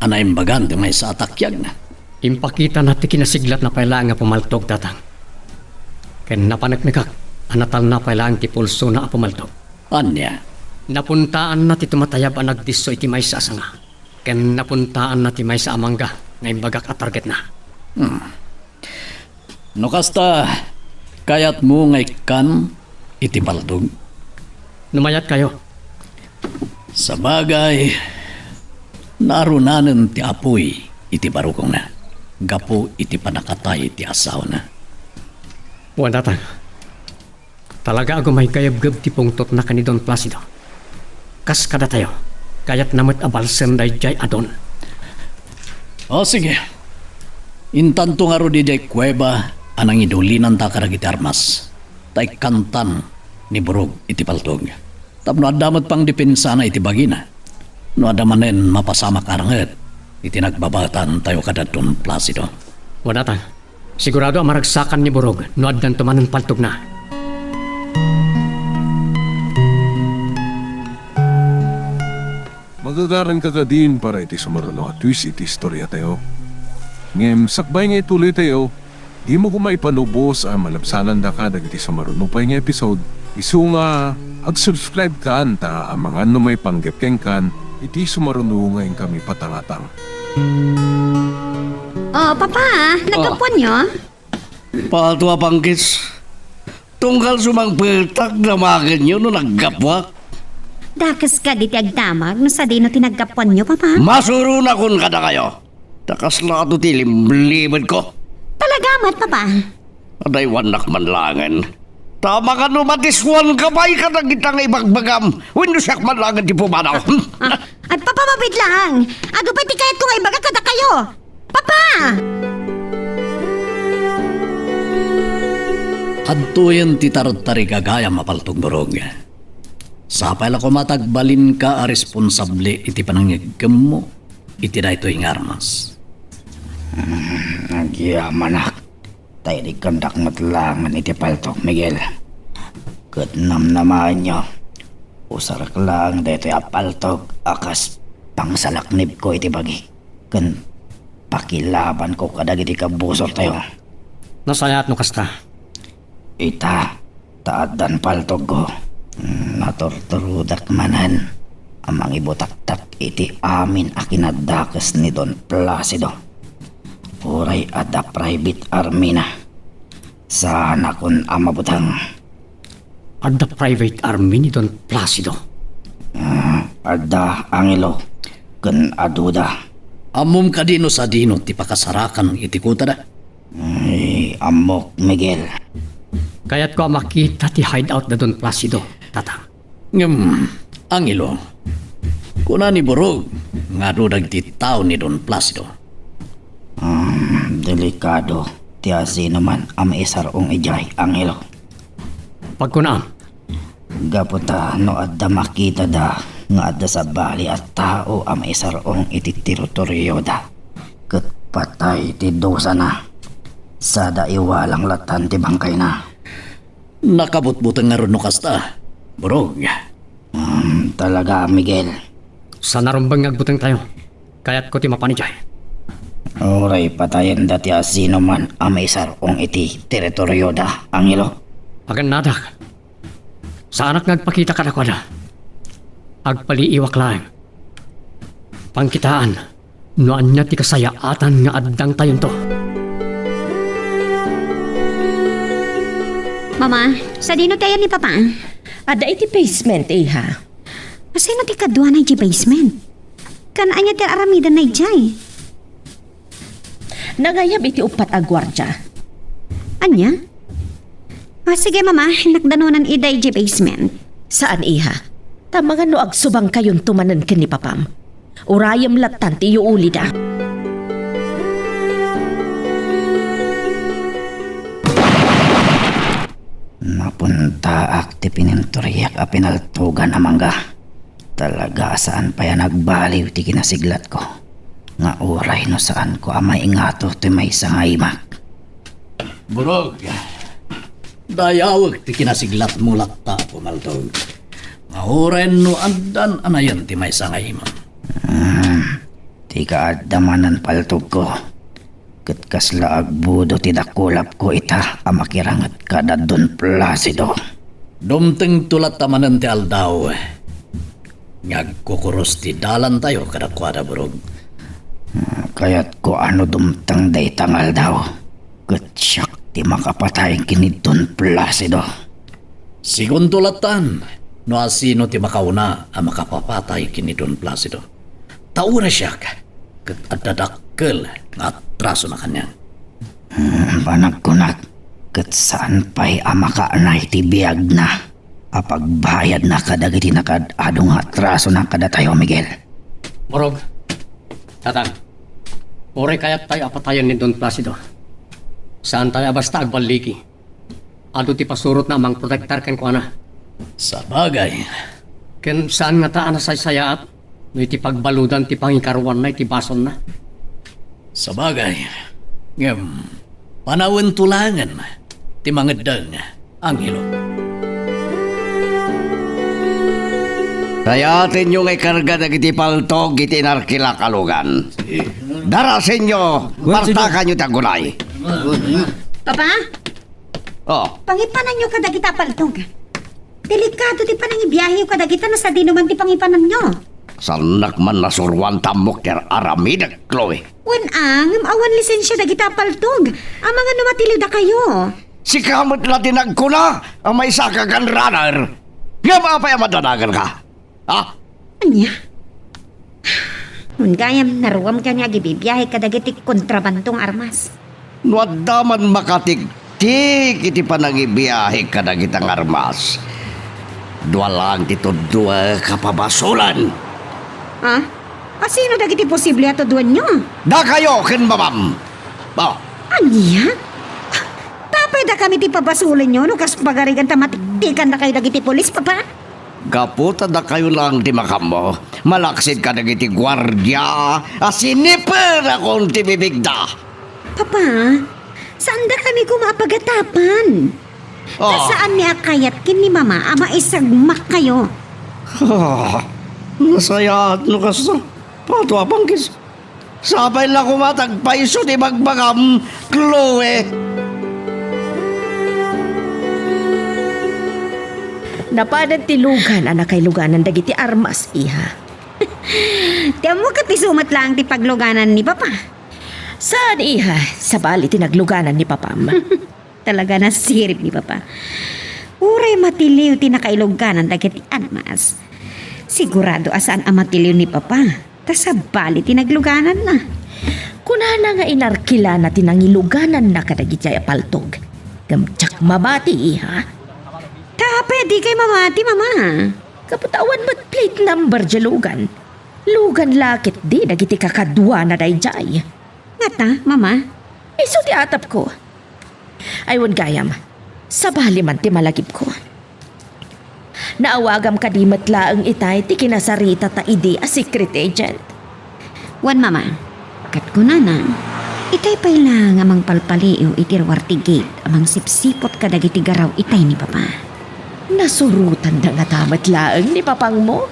a naimbagan ti maysa a takiagna? Impakitana ti kinasiglatna pay laeng a pumaltog, Tatang. Ken napaneknekak a natalna pay laeng ti pulsona a pumaltog. Ania? Napuntaanna ti tumatayab a nagdisso iti maysa a sanga. Ken napuntaanna ti maysa a mangga nga imbagak a targetna. Hmm. No kasta, kayatmo nga ikkan iti paltog? No mayatkayo. Sabagay, naarunanen ti apuy iti barukongna gapu iti pannakatay ti asawana. Wen, Tatang. Talaga a gumaygayabgeb ti pungtotna ken ni Don Placido. Kas kadatayo, kayatna met a balsen daydiay a Don. O, sige. Intanto ngarud idiay kuweba a nangidulinanta kadagiti armas, ta ikkantan ni Burog iti paltog. Tapno adda met pangdepensana iti bagina. No adda manen mapasamak a ranget iti nagbabaetantayo kada Don Placido. Wen, Tatang. Sigurado a maragsakan ni Burog no addanto manen paltogna. Magagaranka kadin para iti sumaruno a twist iti istoriatayo. Ngem sakbay nga ituloytayo, dimo koma ipalubos a malabsanandaka dagiti sumaruno pay nga episode, isu nga ag-subscribe kan ta amangan no maipanggep kenkan iti sumaruno nga inkami patangatang. Oh, Papa, naggapuanyo? Pato a pangkis. Tunggal sumangpetak damagenyo no naggapuak. Dakes kadi ti agdamag no sadino ti naggapuanyo, Papa? Masuronakon kadakayo. Ta kasla adu ti limlimedko. Talaga met, Papa? Adaywannak man laengen. Ta amangan no madiskuanka pay kadagita nga ibagbagam wenno siak man laengen ti pumanaw. Ah, ah, Papa, mabiit lang. Adu pay ti kayatko nga ibaga kadakayo. Papa! Adtoyen ti tartarigagayam a paltog, Burog. Sapay la koma ta agbalinka a responsable iti panangngeggemmo iti daytoy nga armas. Mm, agyamanak. Ta idi kandak met laengen iti paltog, Miguel. Ket namnamaenyo, usarek laeng daytoy a paltog a kas pangsalaknibko iti bagi ken pakilabanko kadagiti kabusortayo. Nasayaat no kasta. Ita, ta addan paltogko. Naturturodak manen a mangibutaktak iti amin a kinadakes ni Don Placido. Uray adda private armyna, saanakon a mabuteng. Adda private army ni Don Placido. Ah, adda, Angelo, ken aduda. Ammom kadi no sadino ti pakasarakan iti kutada? Ay, ammok, Miguel. Kayatko a makita ti hideout da Don Placido, Tatang. Ngem, Angelo, kuna ni Burog nga adu dagiti tao ni Don Placido. Ah, delikado ti asinoman a maisar-ong idiay, Angelo. Pagkunam. Gapu ta no adda makitada nga adda sabali a tao a maisar-ong iti teritorioda, ket patay ti dusana, sada iwalang latan ti bangkayna. Nakabutbuteng ngarud no kasta, Burog. Um, talaga, Miguel. Saan a rumbeng nga agbutengtayo. Kayatko ti mapan idiay. Uray patayenda ti asinoman a maisar-ong iti teritorioda, Angelo. Agannadak. Saanak nga agpakita kadakuada. Agpaliiwak laeng. Pangkitaan no ania ti kasayaatan nga addangtayonto. Mama, sadino ti ayan ni Papa? Adda iti basement, iha. Asino ti kaduana iti basement? Ken ania ti ar-aramidenna idiay? Nangayab iti uppat a guardia. Ania? Ah, sige, Mama. Innak danunan ida idiay basement. Saan, iha? Ta amangan no agsubangkayonto manen ken ni Papam. Urayem lattan ti iyuulida. Napuntaak ti pininturiak a pinaltogan a mangga. Talaga a saan pay a nagbaliw ti kinasiglatko, nga uray no saanko a maingato ti maysa nga imak. Burog, dayawek ti kinasiglatmo latta, Pumaltog. Nga uray no addan a nayon ti maysa nga imam. Hmm, ti kaadda manen paltogko. Ket kasla agbudo ti dakulapko ita a makiranget kada Don Placido. Dumtengto latta manen ti aldaw nga agkukuros ti dalantayo kadakuada, Burog. Ah, kayatko a no dumteng dayta nga aldaw, ket siak ti makapatay ken ni Don Placido. Sigunto lattan, no asino ti makauna a makapapatay ken ni Don Placido. Ta uray siak, ket adda dakkel nga atrasona kaniak. Hmm, panagkunak, ket saan pay a makaanay ti biagna a pagbayadna kadagiti nakaad-ado nga atrasona kadatayo, Miguel. Burog, Tatang, uray kayattayo a patayen ni Don Placido, saantayo a basta agballigi. Adu ti pasurotna a mangprotektar kenkuana. Sabagay. Ken saan ngata a nasaysayaat no iti pagbaludan ti pangikaruanna iti basonna? Sabagay. Ngem, panawento laengen ti mangeddeng, Angelo. Kayatenyo nga ikarga dagiti paltog iti narkilak a lugan. Darasenyo, Wen, Señor. Partakanyo ti agunay. Papa? Oh. Pangipananyo kadagita a paltog. Delikado ti panangibiaheyo kadagita no sadino man ti pangipananyo. Saannak man nasuroan ta ammok ti ar-aramidek, Chloe. Wen a, ngem awan lisensia dagita a paltog. Amangan no matiliw dakayo. Sika met la ti nagkuna a maysa ka gun runner. Ngem apay a madanaganka? Ha? Ania? Ngem gayam, naruam kaniak nga agibibiahe kadagiti kontrabando nga armas. No adda man makatiktik iti panangibiahe kadagita nga armas, dua laeng ti tudduek a pabasolen. Ha? Asino dagiti posible a tudduenyo? Dakayo ken mamam. Oh. Ania? Apay dakami ti pabasolenyo no kas pagarigan ta matiktikan dakayo dagiti pulis, Papa? Gapu ta dakayo laeng ti makaammo, malaksid kadagiti guardia a siniperakon ti bibigda. Papa, saan dakami koma a pagatapan? Ta Oh. Saanmi a kayat ken ni Mama a maisagmakkayo. Ah, nasayaat no kasta. Pato a pangkis. Sapay la koma ta agpayso ti ibagbagam, Chloe. Napadan ti lugan a nakailuganan dagiti armas, iha. Ti ammok ket isu met laeng ti pagluganan ni Papa. Saan, iha, sabali ti nagluganan ni Papam. Talaga, nasirib ni Papa. Uray matiliw ti nakailuganan dagiti armas. Sigurado a saan a matiliw ni Papa, ta sabali ti naglugananna. Kunana nga inarkilana ti nangilugananna kadagiti a paltog. Ngem diak mabati, iha. Ta apay a dikay mabati, Mama? Gapu ta awan met plate number diay lugan. Lugan la ketdi dagiti kakaduana daydiay. Ngata, Mama? Isu ti atapko. Ay, wen gayam, sabali man ti malagipko. Naawagam kadi met laeng itay ti kinasaritata idi a secret agent. Wen, Mama, ket kunana, itay pay la nga mangpalpaliiw iti ruar ti gate a mangsipsiput kadagiti garaw itay ni Papa. Nasurotanda ngata met laeng ni Papangmo?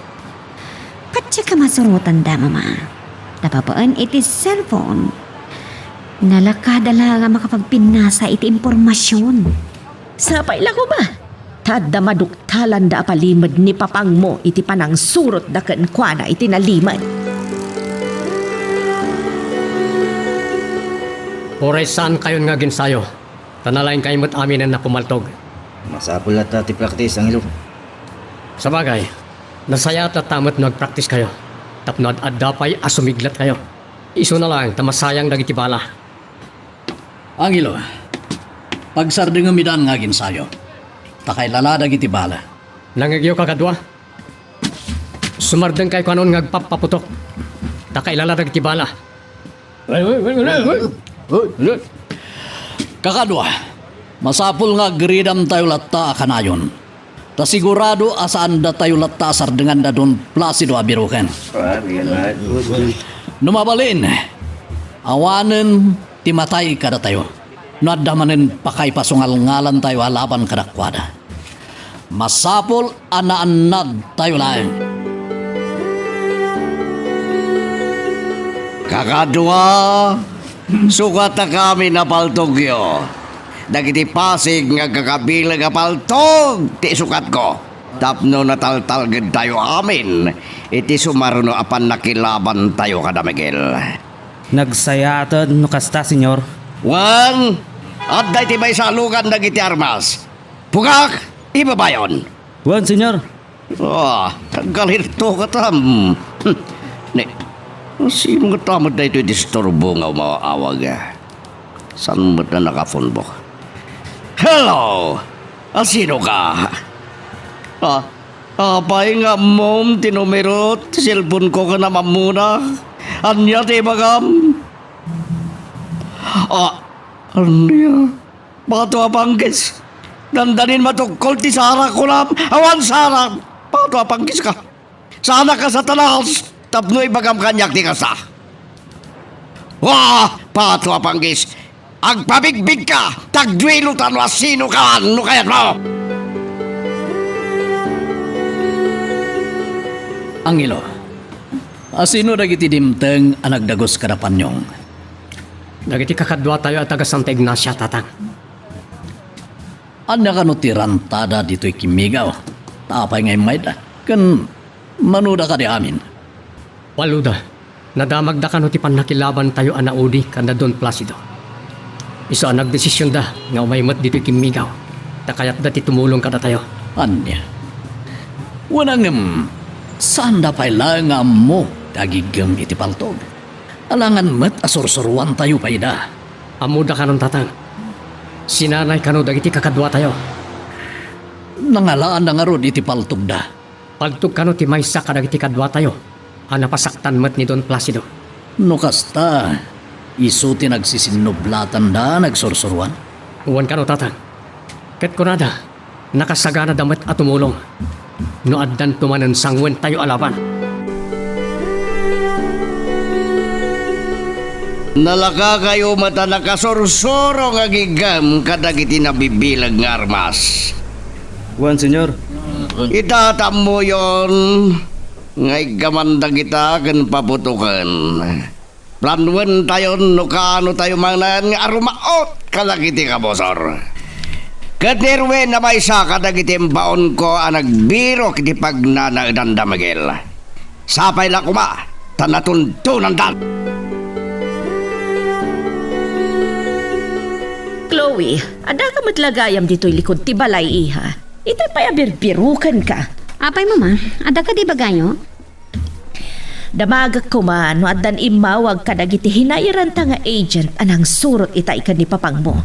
Ket diak a masurotanda, Mama. Ta babaen iti cellphone, nalakada la nga makapagpinnasa iti impormasion. Sapay la koma, ta adda maduktalanda a palimed ni Papangmo iti panangsurotda kenkuana iti nalimed. Uray saankayon nga aginsayo, ta nalaingkayo met aminen a pumaltog. Masapul latta ti praktis, Angelo. Sabagay, nasayaat latta met no agpraktiskayo, tapno ad-adda pay a sumiglatkayo. Isuna laeng ta masayang dagiti bala. Angelo, pagsardengem idan nga aginsayo, ta kailala dagiti bala. Nangngegyo, kakadua? Sumardengkayo kanon nga agpappaputok, ta kailala dagiti bala. Kakadua, masapul nga agridamtayo latta a kanayon. Ta sigurado a saandatayo latta a sardengan da Don Placido a biroken. No mabalin, awanen ti matay kadatayo no adda manen pakaipasungalngalantayo a laban kadakuada. Masapul a naannadtayo laeng. Kakadua, sukatakami a paltogyo. Dagiti pasig nga agkakabileg a paltog ti sukatko tapno nataltalgedtayo amin iti sumaruno a pannakilabantayo kada Miguel. Nagsayaaten no kasta, Señor. Wen, adda iti maysa a lugan dagiti armas. Pugak, ibabayon. Wen, Señor. Ah, naggalirto ka tam. Hmm. Ni, sino nga tamad daytoy disturbo nga umaawag? Saan met a nakapunbok? Hello! Ah, sino ka? Ah, apay nga ammom ti numero ti cellphone ko ken ammona? Ania ti ibagam? Ah, ania? Pato a panggis. Dandanin matukkol ti sarak, kunam. Awan sarak. Pato a panggis ka. Saanak a Satanas tapno ibagam kaniak ti kasta. Wa! Pato a panggis. Agpabigbig ka. Tagduelo ta no asino ka, no kayat mo. Angelo, asino dagiti dimteng a nagdagus kada Panyong? Dagiti kakaduatayo a taga Santa Ignacia, Tatang. Ania kano ti rantada ditoy kimmigaw? Ta apay nga immayda? Ken manoda kadi amin? Waloda. Nadamagda kano ti pannakilabantayo a naudi ken da Don Placido. Isu a nagdesisionda nga umay met ditoy kimmigaw, ta kayatda ti tumulong kadatayo. Ania? Wen a ngem, saanda pay laeng nga ammo ti agiggem iti paltog. Alangan met a sursuroantayo pay ida. Ammoda kanon, Tatang. Sinanay kano dagiti kakaduatayo. Nangalaanda ngarud iti paltogda. Paltog kano ti maysa kadagiti kaduatayo a napasaktan met ni Don Placido. No kasta, isu ti nagsisinnublatanda a nagsursuroan. Wen kano, Tatang. Ket kunada, nakasaganada met a tumulong no addanto manen sangwentayo a laban. Nalakakayo met a nakasursuro nga agiggem kadagiti nabibileg nga armas. Wen, Señor. Ita, tammoyon nga iggaman dagita ken paputoken. Planuentayon no kaanotayo manen nga arumaot kadagiti kabusor. Ket ni Erwin a maysa kadagiti imbaonko a nagbirok iti pagnanaedanda, Miguel. Sapay la koma ta natuntonandan. Chloe, adda ka met la gayam ditoy likud ti balay, iha. Itay pay a birbirukenka. Apay, Mama? Adda kadi ibagayo? Damagek koma no addan immawag kadagiti hinayiranta nga agent a nangsurot itay ken ni papangmo.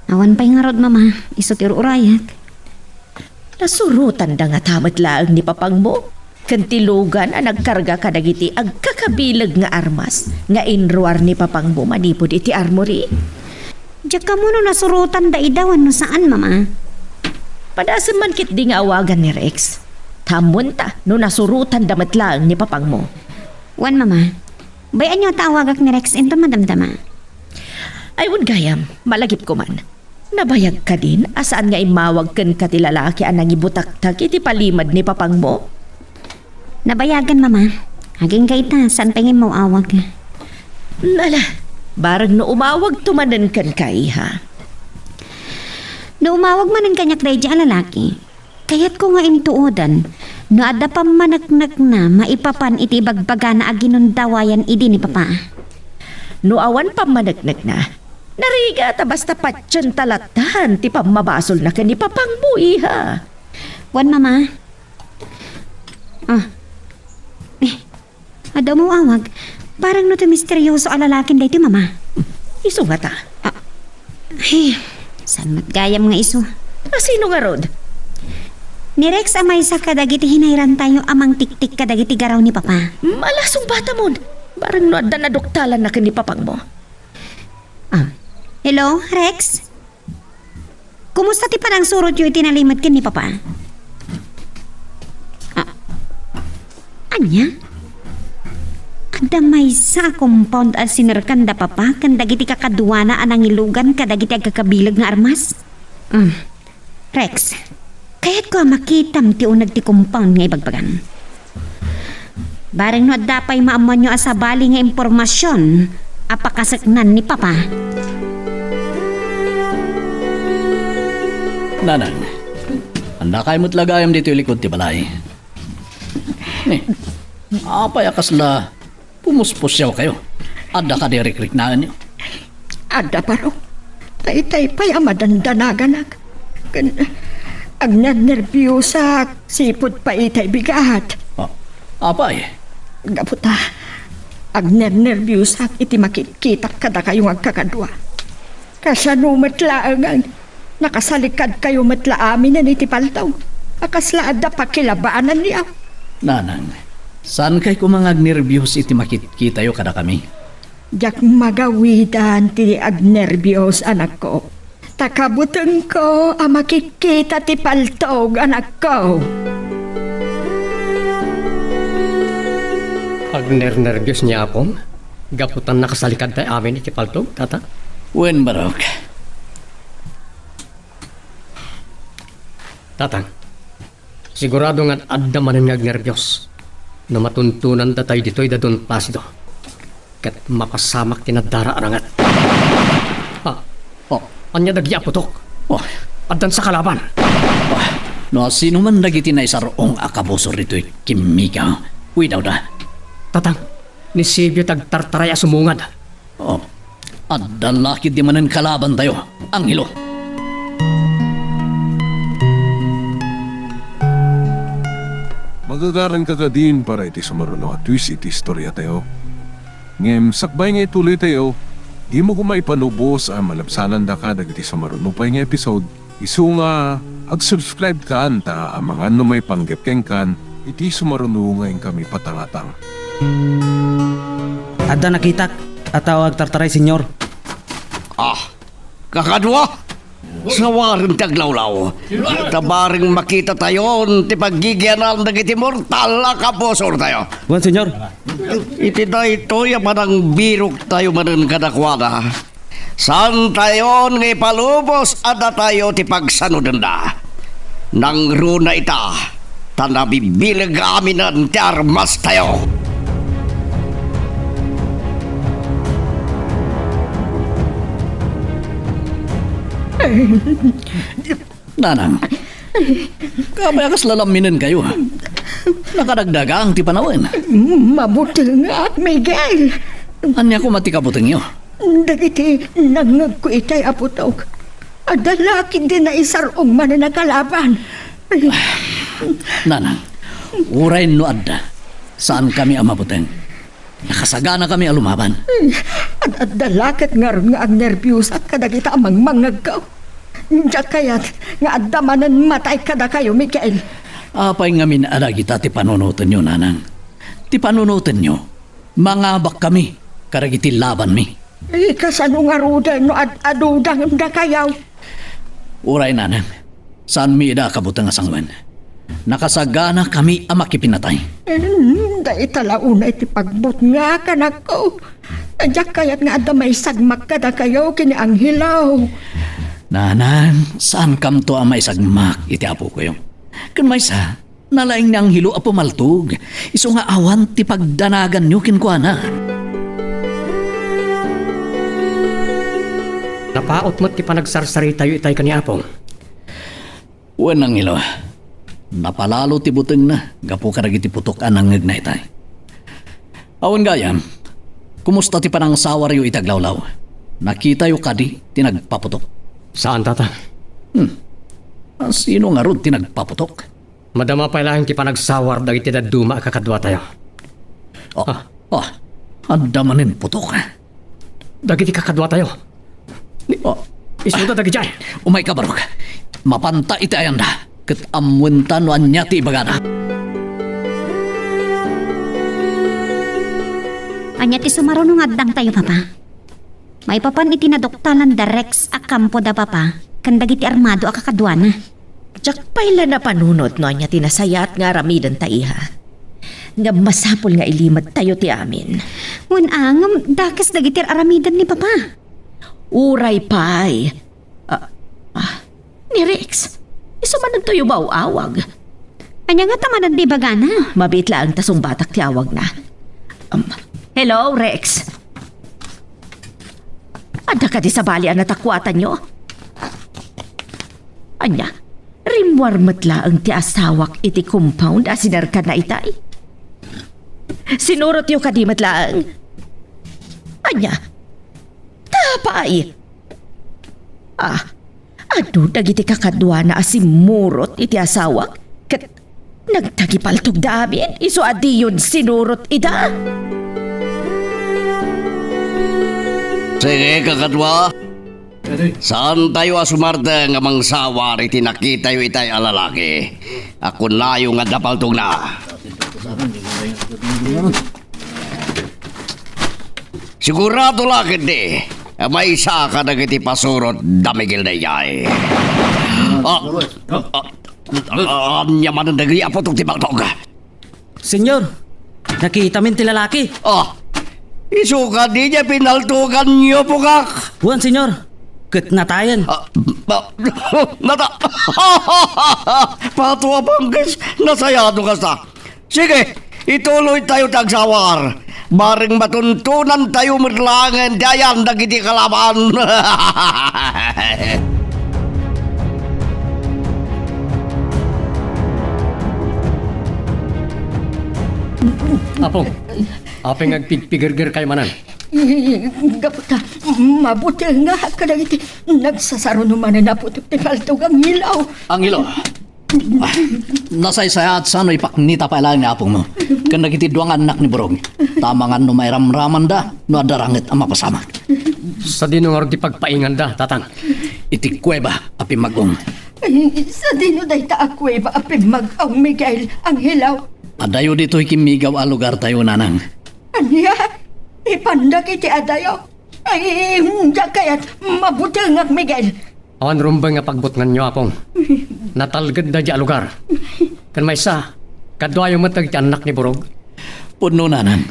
Awan pay ngarud, Mama. Isu ti ur-urayak. Nasurotanda ngata met laeng ni papangmo ken ti lugan a nagkarga kadagiti agkakabileg nga armas nga inruar ni papangmo manipud iti armory. Diak ammo no nasurotanda ida wenno saan, Mama. Padasem man ketdi nga awagan ni Rex. Ta ammonta no nasurotanda met laeng ni papangmo. Wen, Mama. Bay-anyo ta awagak ni Rex inton madamdama. Ay, wen gayam, malagipko man. Nabayag kadin a saan nga immawag kenka ti lalaki a nangibutaktak iti palimed ni papangmo? Nabayagen, Mama. Agingga ita, saan pay nga immaw-awag. Ala, bareng no umawagto manen kenka, iha. No umawag manen kaniak daydi a lalaki, kayatko nga intuoden no adda pammaneknekna maipapan iti ibagbagana a ginundawayan idi ni Papa. No awan pammaneknekna, narigat a basta patienta latta ti pammabasolna ken ni papangmo, iha. Wen, Mama. Ah. Eh, adda umawawag. Parang no ti misteryoso a lalakin daytoy, Mama. Isu ngata. Ah. Ay, saan met gayam nga isu? A sino ngarud? Ni Rex a maysa kadagiti hinayrantayo a mangtiktik kadagiti garaw ni Papa. Malasong batamon. Barang no adda naduktalanna ken ni papangmo. Ah. Hello, Rex? Kumusta ti panangsurotyo iti nalimed ken ni Papa? Ah, ania? Adda maysa a compound a sinerkan da Papa ken dagiti kakaduana a nangilugan kadagiti agkakabileg nga armas? Ah, Rex, kayatko a makitam ti uneg ti compound nga ibagbagam. Bareng no adda pay maammoanyo a sabali nga impormasion a pakaseknan ni Papa. Nanang, andakayo met la gayam ditoy likod ti balay. Ni, apay a kasla pumuspusiawkayo? Adda kadi rikriknaenyo? Adda, Barok. Daytay pay a madandanaganak. Ken agnernerbiosak sipud pay itay bigat. Ah, apay? Gapu ta agnernerbiosak iti makitkitak kadakayo nga agkakadua. Kasano met laeng a nakasalikadkayo met la aminen iti paltog a kasla adda pakilabananyo? Nanang, saankay koma nga agnerbios iti makitkitayo kadakami? Diak magawidan ti agnerbios, anakko. Ta kabutengko a makitkita ti paltog, anakko. Agnernerbios ni Apom gapu ta nakasalikadtay amin iti paltog, Tata? Wen, Barok. Tatang, sigurado nga adda manen nga agnerbios no matuntunan datay ditoy da Don Placido. Ket mapasamak ti nadara a ranget. Ah, oh, ania dagiti apotok? Oh. Addan sa kalaban. Oh, no sino man dagiti naisar-ong a kabusor ditoy kimmiga, widawda. Tatang, ni Sibio ti agtartaray a sumungad. Oh, adda la ketdi manen kalabantayo, Angelo. Magagaranka kadin para iti sumaruno a twist iti istoriatayo. Ngem sakbay nga ituloytayo, dimo koma ipanubos a malabsanandaka dagiti sumaruno pay nga episode. Isu nga ag-subscribe kan ta amangan no maipanggep kenkan iti sumaruno nga inkami patangatang. Adda nakitak a tao agtartaray, Señor. Ah, kakadua? Sawaren ti aglawlaw. Ta bareng makitatayon ti paggigianan dagiti mortal a kabusortayo. Wen, Señor. Iti daytoy a panangbiroktayo manen kadakuada, saantayon nga ipalubos a datayo ti pagsanudenda. Nangruna ita, ta nabibileg aminen ti armastayo. Nanang, apay a kasla lamminenkayo? Nakadagdagang ti panawen. Mabutengak, Miguel. Ania koma ti kabutengyo? Dagiti nangngegko itay a putok, adda la ketdi naisar-ong manen a kalaban. Nanang, uray no adda, saankami a mabuteng. Nakasaganakami a lumaban. Ad-adda la ket ngarud nga agnerbiusak kadagita a mangmangngegko. Diak kayat nga adda manen matay kadakayo, Miguel. Apay ngamin a dagita ti panunotenyo, nanang? Ti panunotenyo, mangabakkami kadagiti labanmi. Ikasano ngaruden no ad-adudangem dakayo? Uray, nanang, saanmi ida a kabuteng a sanguen. Nakasaganakami a makipinatay. Hmm, dayta la unay ti pagbutnga, kanakko. Diak kayat nga adda maisagmak kadakayo ken ni Angelo. Nanang, saankamto a maisagmak iti apokoyo. Ken maysa, nalaing ni Angelo a pumaltog. Isu nga awan ti pagdanaganyo kenkuana. Napaut met ti panagsarsaritayo itay ken ni Apong. Wen, Angelo, napalalo ti butengna gapu kadagiti putok a nangngegna itay. Awan gayam, kumusta ti panangsawaryo iti aglawlaw? Nakitayo kadi ti nagpaputok? Saan, tata. Hmm. A, sino ngarud ti nagpaputok? Madama pay laeng ti panagsawar dagiti dadduma a kakaduatayo. Oh, Ah. oh, adda manen putok. Dagiti kakaduatayo. Ni-, Oh. isuda dagiti ay. Umayka, barok. Mapanta iti ayanda, ket ammoenta no ania ti ibagada. Ania ti sumaruno nga addangtayo, Papa? Maipapan iti naduktalan da Rex a kampo da Papa ken dagiti armado a kakaduana. Diak pay la napanunot no ania ti nasayaat nga aramidenta, iha. Ngem masapul nga ilimettayo ti amin. Wen a, ngem dakes dagiti aramiden ni Papa. Uray pay. Ah, ah, ni Rex, isu manento a baaw-awag. Ania ngata manen ti ibagana? Mabiit laeng ta sungbatak ti awagna. Um, hello, Rex. Adda kadi sabali a natakuatanyo? Ania, rimmuar met laeng ti asawak iti compound a sinerkana itay? Sinurotyo kadi met laeng? Ania, ta apay? Ah, adu dagiti kakaduana a simmurot iti asawak, ket nagtagipaltogda amin, isu a diyon sinurot ida. Sige, kakadua. Saantayo a sumarte nga mangsawar iti nakitayo itay a lalaki a kunayo nga adda paltogna. Sigurado la ketdi a maysa kadagiti pasurot da Miguel daydiay. Ah, ah, ah, ania manen dagiti a putok ti paltog? Senyor, nakitamin ti lalaki. Ah, isu kadi diay pinaltoganyo, pungak? Wen, senyor. Ket natayen. Ah, ah, nata-, Pato a Bangkes, nasayado kasta. Sige, ituloytayo ti agsawar. Bareng matuntonantayo met laengen ti ayan dagiti kalaban. Apong, apay nga agpigpigergerkayo manen? Gapu ta mabutengak kadagiti nagsasaruno manen a putok ti paltog, Angelo. Angelo, ah, nasaysayaat sa no ipaknita pay laeng ni apongmo ken dagiti dua nga annak ni Burog. Ta amangan no mairamramanda no adda ranget a mapasamak. Sadino ngarud ti pagpainganda, Tatang? Iti kuweba a pimmag-ong. Ay, sadino dayta a kuweba a pimmag-ong, Miguel, Angelo? Adayo ditoy kimmigaw a lugartayo, Nanang. Ania? Ipandak iti adayo? Ay, diak kayat, mabutengak, Miguel. Awan rumbeng nga pagbutnganyo, Apong. Natalged daydiay a lugar. Ken maysa, kaduayo met dagiti annak ni Burog. Pudno, Nanang.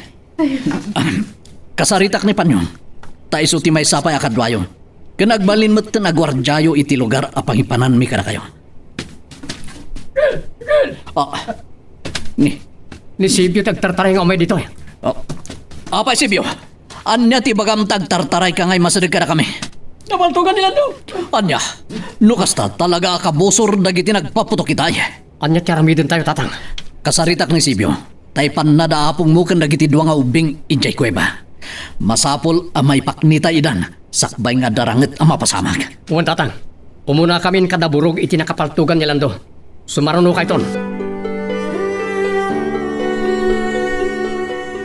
Kasaritak ni Panyong, ta isu ti maysa pay a kaduayo. Ken agbalin metten a guardiayo iti lugar a pangipananmi kadakayo. Ah, ni. Ni Sibio ti agtartaray nga umay ditoy. Ah, apay, Sibio? Ania ti ibagam ta agtartarayka nga immasideg kadakami? Napaltogan ni Lando. Ania? No kasta, talaga a kabusor dagiti nagpaputok itay. Ania ti aramidentayo, Tatang? Kasaritak ni Sibio, ta ipanna da apongmo ken dagiti dua nga ubbing idiay kuweba. Masapul a maipaknita idan sakbay nga adda ranget a mapasamak. Wen, Tatang. Umunakamin kada Burog iti nakapaltogan ni Lando. Sumarunokayton.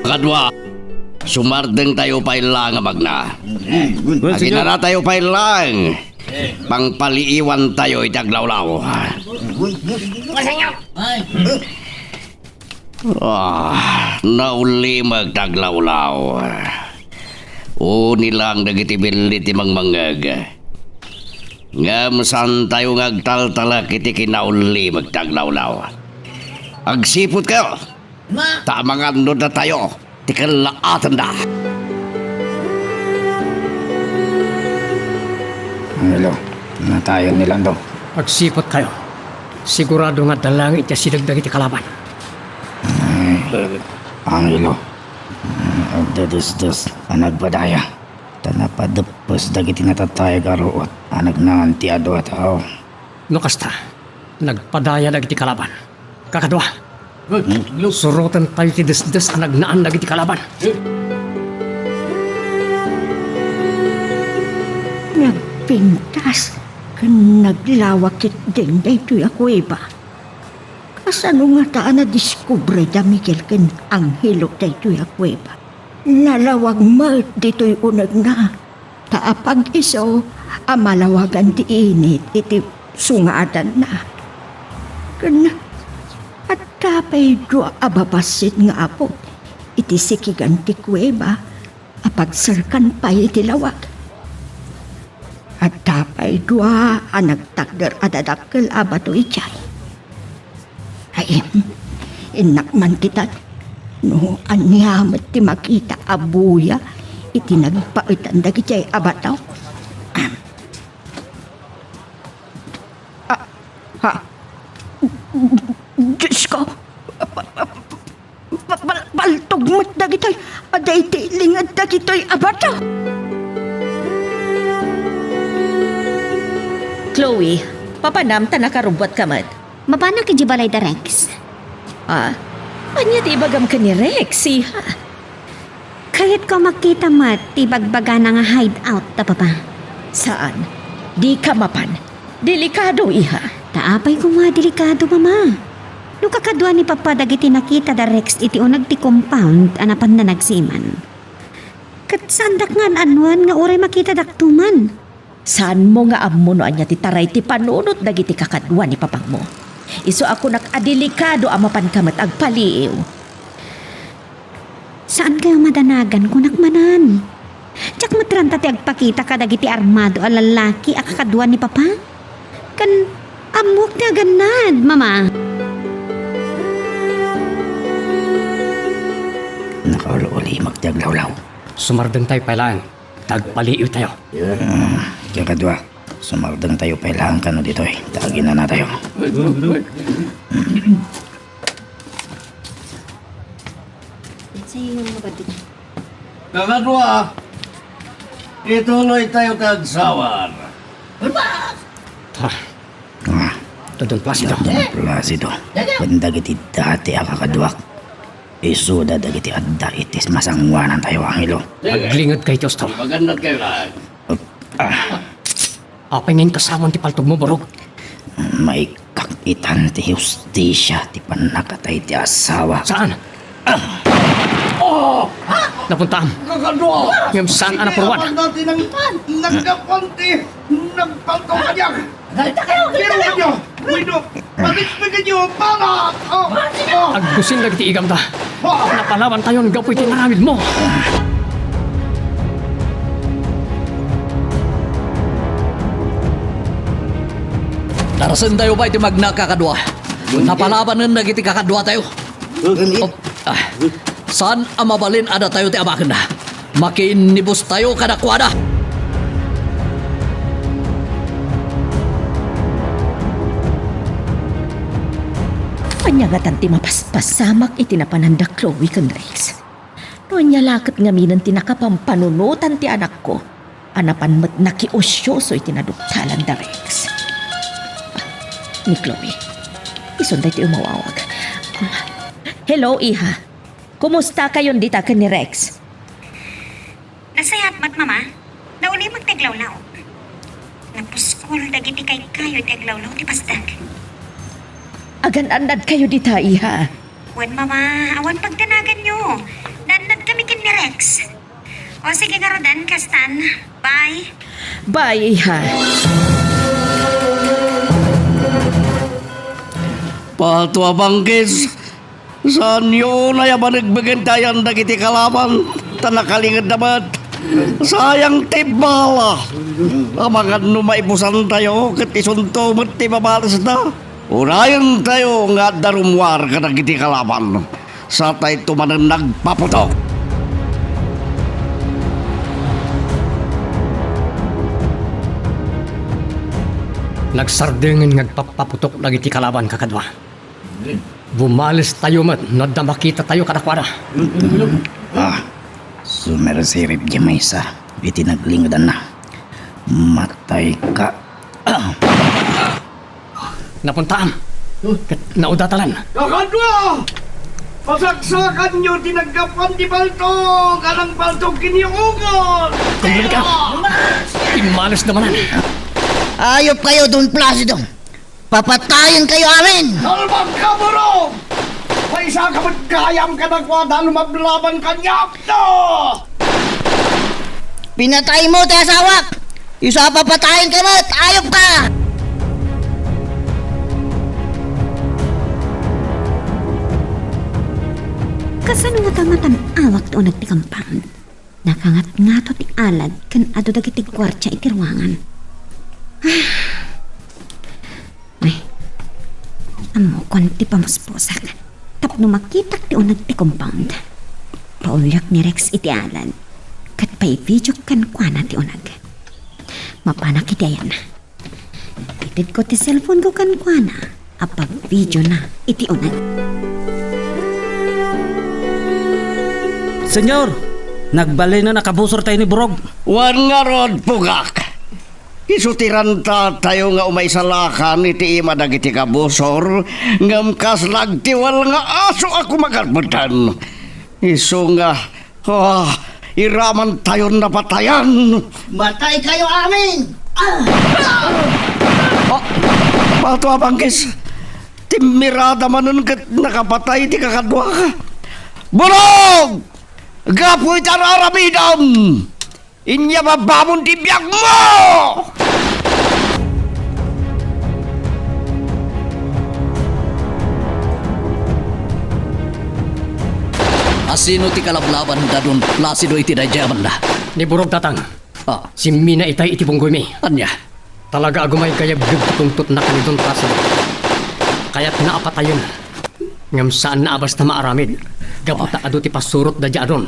Kadua, sumardengtayo pay la nga magna. Aginanatayo pay lang. Pangpaliiwantayo iti aglawlaw. Ah, naulimek ti aglawlaw. Uni lang dagiti billi ti mangmangngeg. Ngem saantayo nga agtaltalek iti kinaulimek ti aglawlaw. Agsiputkayo! Ta mangannodatayo ti kellaatenda. Angelo, natayon ni Lando. Agsiputkayo. Sigurado nga adda langit ti asideg dagiti kalaban. Ay, Angelo, adda desdes a nagpadaya, ta napadeppes dagiti natatayag a ruot a nagnaan ti adu a tao. No kasta, nagpadaya dagiti kalaban. Kakadua, surotentayo ti desdes a nagnaan dagiti kalaban. Nagpintas ken naglawak ketdin daytoy a kuweba. Kasano ngata a nadiskubre da Miguel ken Angelo daytoy a kuweba? Nalawag met ditoy unegna, ta apag-isu a malawagan ti init iti sungadanna. Ken adda pay dua a babassit nga apo iti sikigan ti kuweba a pagserkan pay iti lawag. Adda pay dua a nagtakder a dadakkel a bato idiay. Ay, innak man kitaen no ania met ti makita a buya iti nagpaetan dagidiay a bato. Ah, ha? Diosko! Pa-, pa-, pa-, paltog met dagitoy a daydi linged dagitoy a bato! Chloe, papanam ta nakarubbuatka met. Mapanak idiay balay da Rex. Ah? Ania ti ibagam ken ni Rex, iha? Kayatko a makita met ti ibagbagana nga hideout da Papa. Saan. Dika mapan. Delikado, iha. Ta apay koma delikado, Mama? No kakadua ni Papa dagiti nakita da Rex iti uneg ti compound a napanna nagsiman. Ket saandak nga an-annuan nga uray makitada man. Saanmo nga ammo no ania ti taray ti panunot dagiti kakadua ni Papangmo. Isu a kunak a delikado a mapanka met agpaliiw. Saankayo madanagan, kunak manen. Diak met ranta ti agpakita kadagiti armado a lallaki a kakadua ni Papa. Ken ammoak ti agannad, Mama. Nakaul-ulimek ti aglawlaw. Sumardengtayo pay laeng. Agpaliiwtayo. Ah, kakadua, sumardengtayo pay laeng kano ditoy, ta aginanatayo. Kakadua, ituloytayo ti agsawar. Tara. Ah. Don Placido. Don Placido. Ken dagiti dati a kakaduak. Isuda dagiti adda iti masangoanantayo, Angelo. Aglingedkayo iti usto. Magannadkayo laeng. Ah. Apay nga inkasamoan ti paltogmo, Burog? Maikak itan ti hustisia ti pannakatay ti asawa. Saan? Ah! Oh! Napuntaam. Kakadua! Ngem saan a napurwan? Naggapuan ti nagpaltog kaniak. Pero kaniak, wino, patikpikanyo, para! Oh! Oh! Aggusin dagiti igamda. Oh! Napalabantayon gapu iti naramidmo. Darasentayo pay ti magna, kakadua. Napalabanen dagiti kakaduatayo. Op, ah, saan a mabalin a datayo ti abakenna. Makiinnibustayo kadakuada. Ania ngatan ti mapaspasamak iti napananda Chloe ken Rex? No ania la ket ngaminen ti nakapampanunotan ti anakko a napan met nakiusioso iti naduktalan da Rex. Ah, ni Chloe. Isun daytoy umawawag. Ah, hello, iha. Kumustakayon dita ken ni Rex? Nasayaat met, Mama. Naulimek ti aglawlaw. Napuskol dagiti kaykayo iti aglawlaw ti pasdag. Agan-annadkayo dita, iha. Wen, Mama, awan pagdanaganyo. Naannadkami ken ni Rex. O, sige ngaruden, kastan. Bye. Bye, iha. Pato a bangkis, saanyo unay a banegbegen ti ayan dagiti kalaban, ta nakalingedda met. Sayang ti bala. Amangan no maibusantayo, ket isunto met ti mabalesda. Unayentayo nga adda rummuar kadagiti kalaban. Satayto manen nagpaputok. Nagsardengen nga agpappaputok dagiti kalaban, kakadua. Bumalestayo met no adda makitatayo kadakuada. Ah, sumersirip diay maysa iti naglingedanna. Matay ka. Ah. Napuntaam. Huh? Ket naudatalan. Kakadua! Pasaksakanyo ti naggapuan ti paltog, alang paltog ken ni Ugol! Kumlem ka! Pimmales da manen. Ayop kayo, Don Placido. Papatayen kayo amin! Nalbag ka, Burog! Maysa ka met gayam kadakuada, lumablaban kaniak, no? Pinatay mo ti asawak! Isu a papatayen ka met! Ayop ka! Kasano ngata nga tan-awak ti uneg ti compound? Nakangatngato ti alad ken adu dagiti guardia iti ruangan. Ah. Ay, ammokon ti pamuspusak tapno makitak ti uneg ti compound. Pauliak ni Rex iti alad ket paivideok kenkuana ti uneg. Mapanak iti ayanna. Itedko ti cellphone-ko kenkuana a pagvideona iti uneg. Senyor, nagbalinen a kabusortayo ni Burog. Wen ngarud, pugak. Isu ti rantatayo nga umaisalakan iti ima dagiti kabusor, ngem kasla agtiwal nga aso a kumagarbudan. Isu nga, ah, iramantayon napatayan. Matay kayo amin! Ah! Ah, pato a bangkis. Timmirada manen ket nakapatay ti kakadua. Burog! Gapu iti ar-aramidem! Inyababamon ti biagmo! Asino ti kalablaban da Don Placido iti daydiay a banda? Ni Burog, Tatang. Ah. Simmina itay iti bunggoymi. Ania? Talaga a gumaygayabgeg ti tungtotna ken ni Don Placido. Kayatna a patayen. Ngem saanna a basta maaramid, gapu ta adu ti pasurotda diay a Don.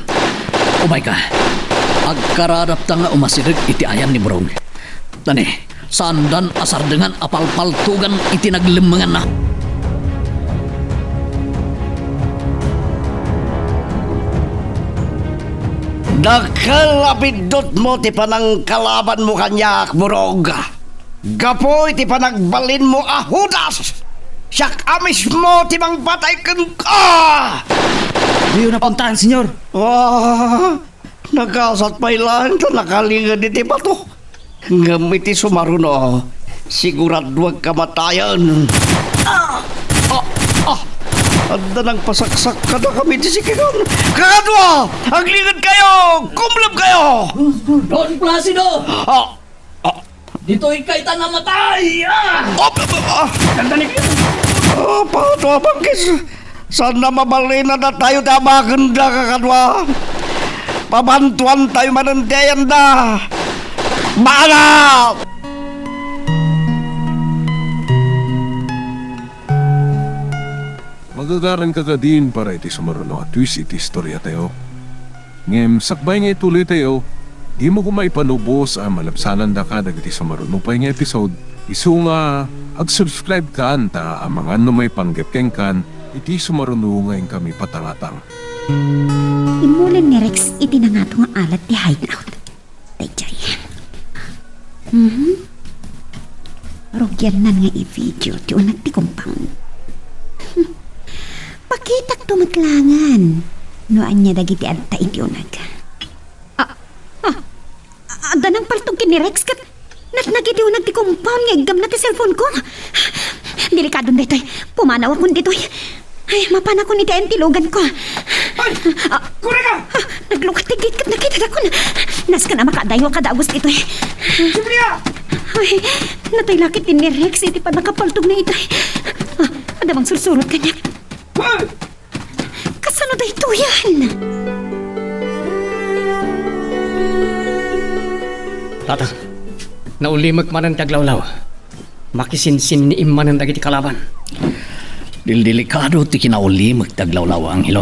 Umayka. Agkaradapta nga umasideg iti ayan ni Burog. Tani, saandan a sardengan a palpaltogan iti naglemmenganna. Dakkel a piddutmo ti panangkalabanmo kaniak, Burog. Gapu iti panagbalinmo a Judas, siak a mismo ti mangpatay kenka! Diyo napuntaan, Senyor. Ah, nagasat pay laeng ta nakalinged iti bato. Ngem iti sumaruno, siguraduak kamatayen. Ah! Ah! Ah! Adda nagpasaksak kadakami ti sikigan. Kakadua! Aglinged kayo! Kumleb kayo! Don Placido! Ah! Ah! Ditoy kayta namatay! Ah! Oh, ah, ah! Dandanig! Ah, pato a bangkis! Saanna mabalin a datayo ti amakenda, kakadua. Pabantuantayo manen ti ayanda. Maanad! Magagaranka kadin para iti sumaruno a twist iti istoriatayo. Ngem sakbay nga ituloytayo, dimo koma ipanubos a malabsanandaka dagiti sumaruno pay nga episode, isu nga ag-subscribe kan ta amangan no maipanggep kenkan iti sumaruno nga inkami patangatang. Immulin ni Rex iti nangato nga alat ti hideout. Daydiay. Mhm. Rugiannan nga i-video ti uneg ti compound. Hmm. Pakitakto met laengen no ania dagiti adda iti uneg. Ah, ah, adda nangpaltog ken ni Rex ket natnag iti uneg ti compound nga iggamna ti cellphone-ko. Delikadon daytoy. Pumanawakon ditoy. Ay, mapanakon iti ayan ti luganko. Ay! Ah, kureka! Ah, naglukat ti gitkat, nakitada kon. Nasken a makaadayo kada Agos ditoy. Julia! Ay, natay la ket ni Rex iti pannakapaltogna itoy. Ah, adda mangsursurot kaniak. Ay! Kasano daytoyen? Tatang, naulimek manen ti aglawlaw. Makisinsinniim manen dagiti kalaban. Dildelikado ti kinaulimek ti aglawlaw, Angelo.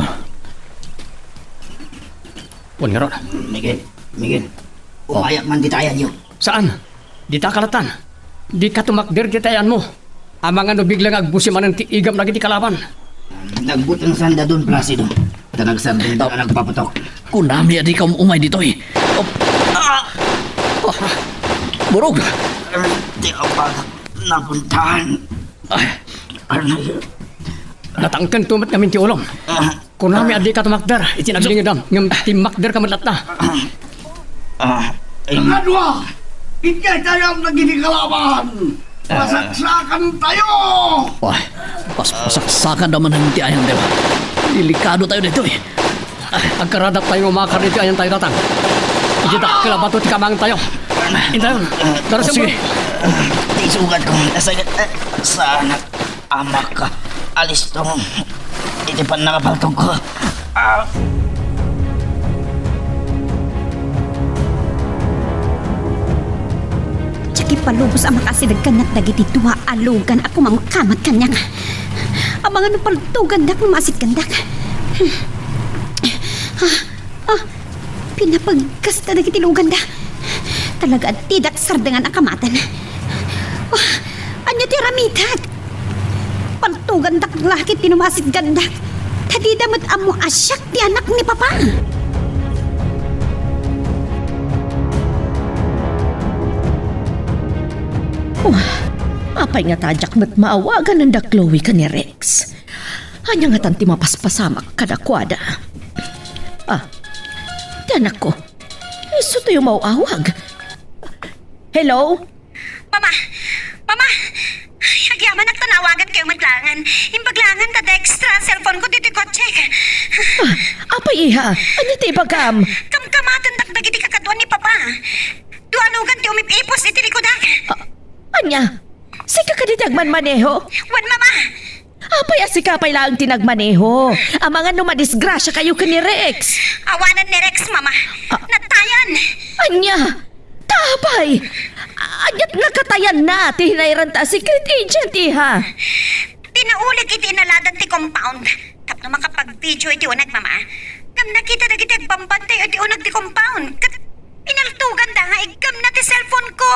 Wen ngarud. Miguel, Miguel, oh, umayak man dita ayanyo. Saan? Dita kalatan. Dika tumakder dita ayanmo. Amangan no bigla nga agbusi manen ti igam dagiti kalaban. Nagbuteng sanda Don Placido. Ta nagsardeng da nga nagpaputok. Kunami a dika um-umay ditoy. Oh. Ah! Oh. Burog. Ti abagak napuntahan. Ay. Ano yun? Natangken to met ngamin ti ulom. Ah. Kunami a dika tumakder iti naglingedam, ngem timmakderka met latta. Ah, eh, Kadua! Idiay tayo ang nagini kalaban! Ah. Pasaksakan tayo! Wah, pas-, pasaksakan naman ang ti ayang, di ba? Delikado tayo dito, eh. Ah, agkaradak tayo makar iti ayan tayo, tatang. Iti dakkel a bato ti kamang tayo. Intayon. Dara, sige. Ti sugat ko. Nasagad. Eh, saan? Amak, alistong iti pannakapaltogko. Ah! Diak ipalubos a makaasideg kaniak dagiti dua a lugan a kumamkamat kaniak. Amangan no paltogandak no maasitgandak. Ah, ah, Pinapagkasta dagiti luganda. Talaga, didak sardengan a kamaten. Oh, ania ti aramidak? Paltogandak la ket ti no maasitgandak. Ta dida met ammo a siak ti anak ni Papa. Oh, apay ngata diak met maawagan da Chloe ken ni Rex? Ania ngatan ti mapaspasamak kadakuada? Ah, ti anakko. Isu tayo maawag. Hello? Mama! Mama! Ay, agyamanak ta naawagan kayo met laengen. Imbag laengen ta Dextra, cellphone ko ditoy kotsek. Ah, apay, iha? Ania ti ibagam? Kamkamatendak dagiti kakaduan ni Papa. Dua a lugan ti umip-ipos iti likudak. Ah, ania? Sika kadi ti agmanmaneho? Wen, Mama! Apay a sika pay laeng ti nagmaneho? Amangan no madisgrasia kayo ken ni Rex. Awanen ni Rex, Mama. Ah. Natayan. Ania? Ta apay? Aniat nakatayanna ti hinairanta a secret agent, iha? Pinaulik iti inaladan ti compound tapno makapag-video iti uneg, Mama. Ngem nakita dagiti agbambantay iti uneg ti compound ket pinaltoganda nga iggamna ti cellphone ko.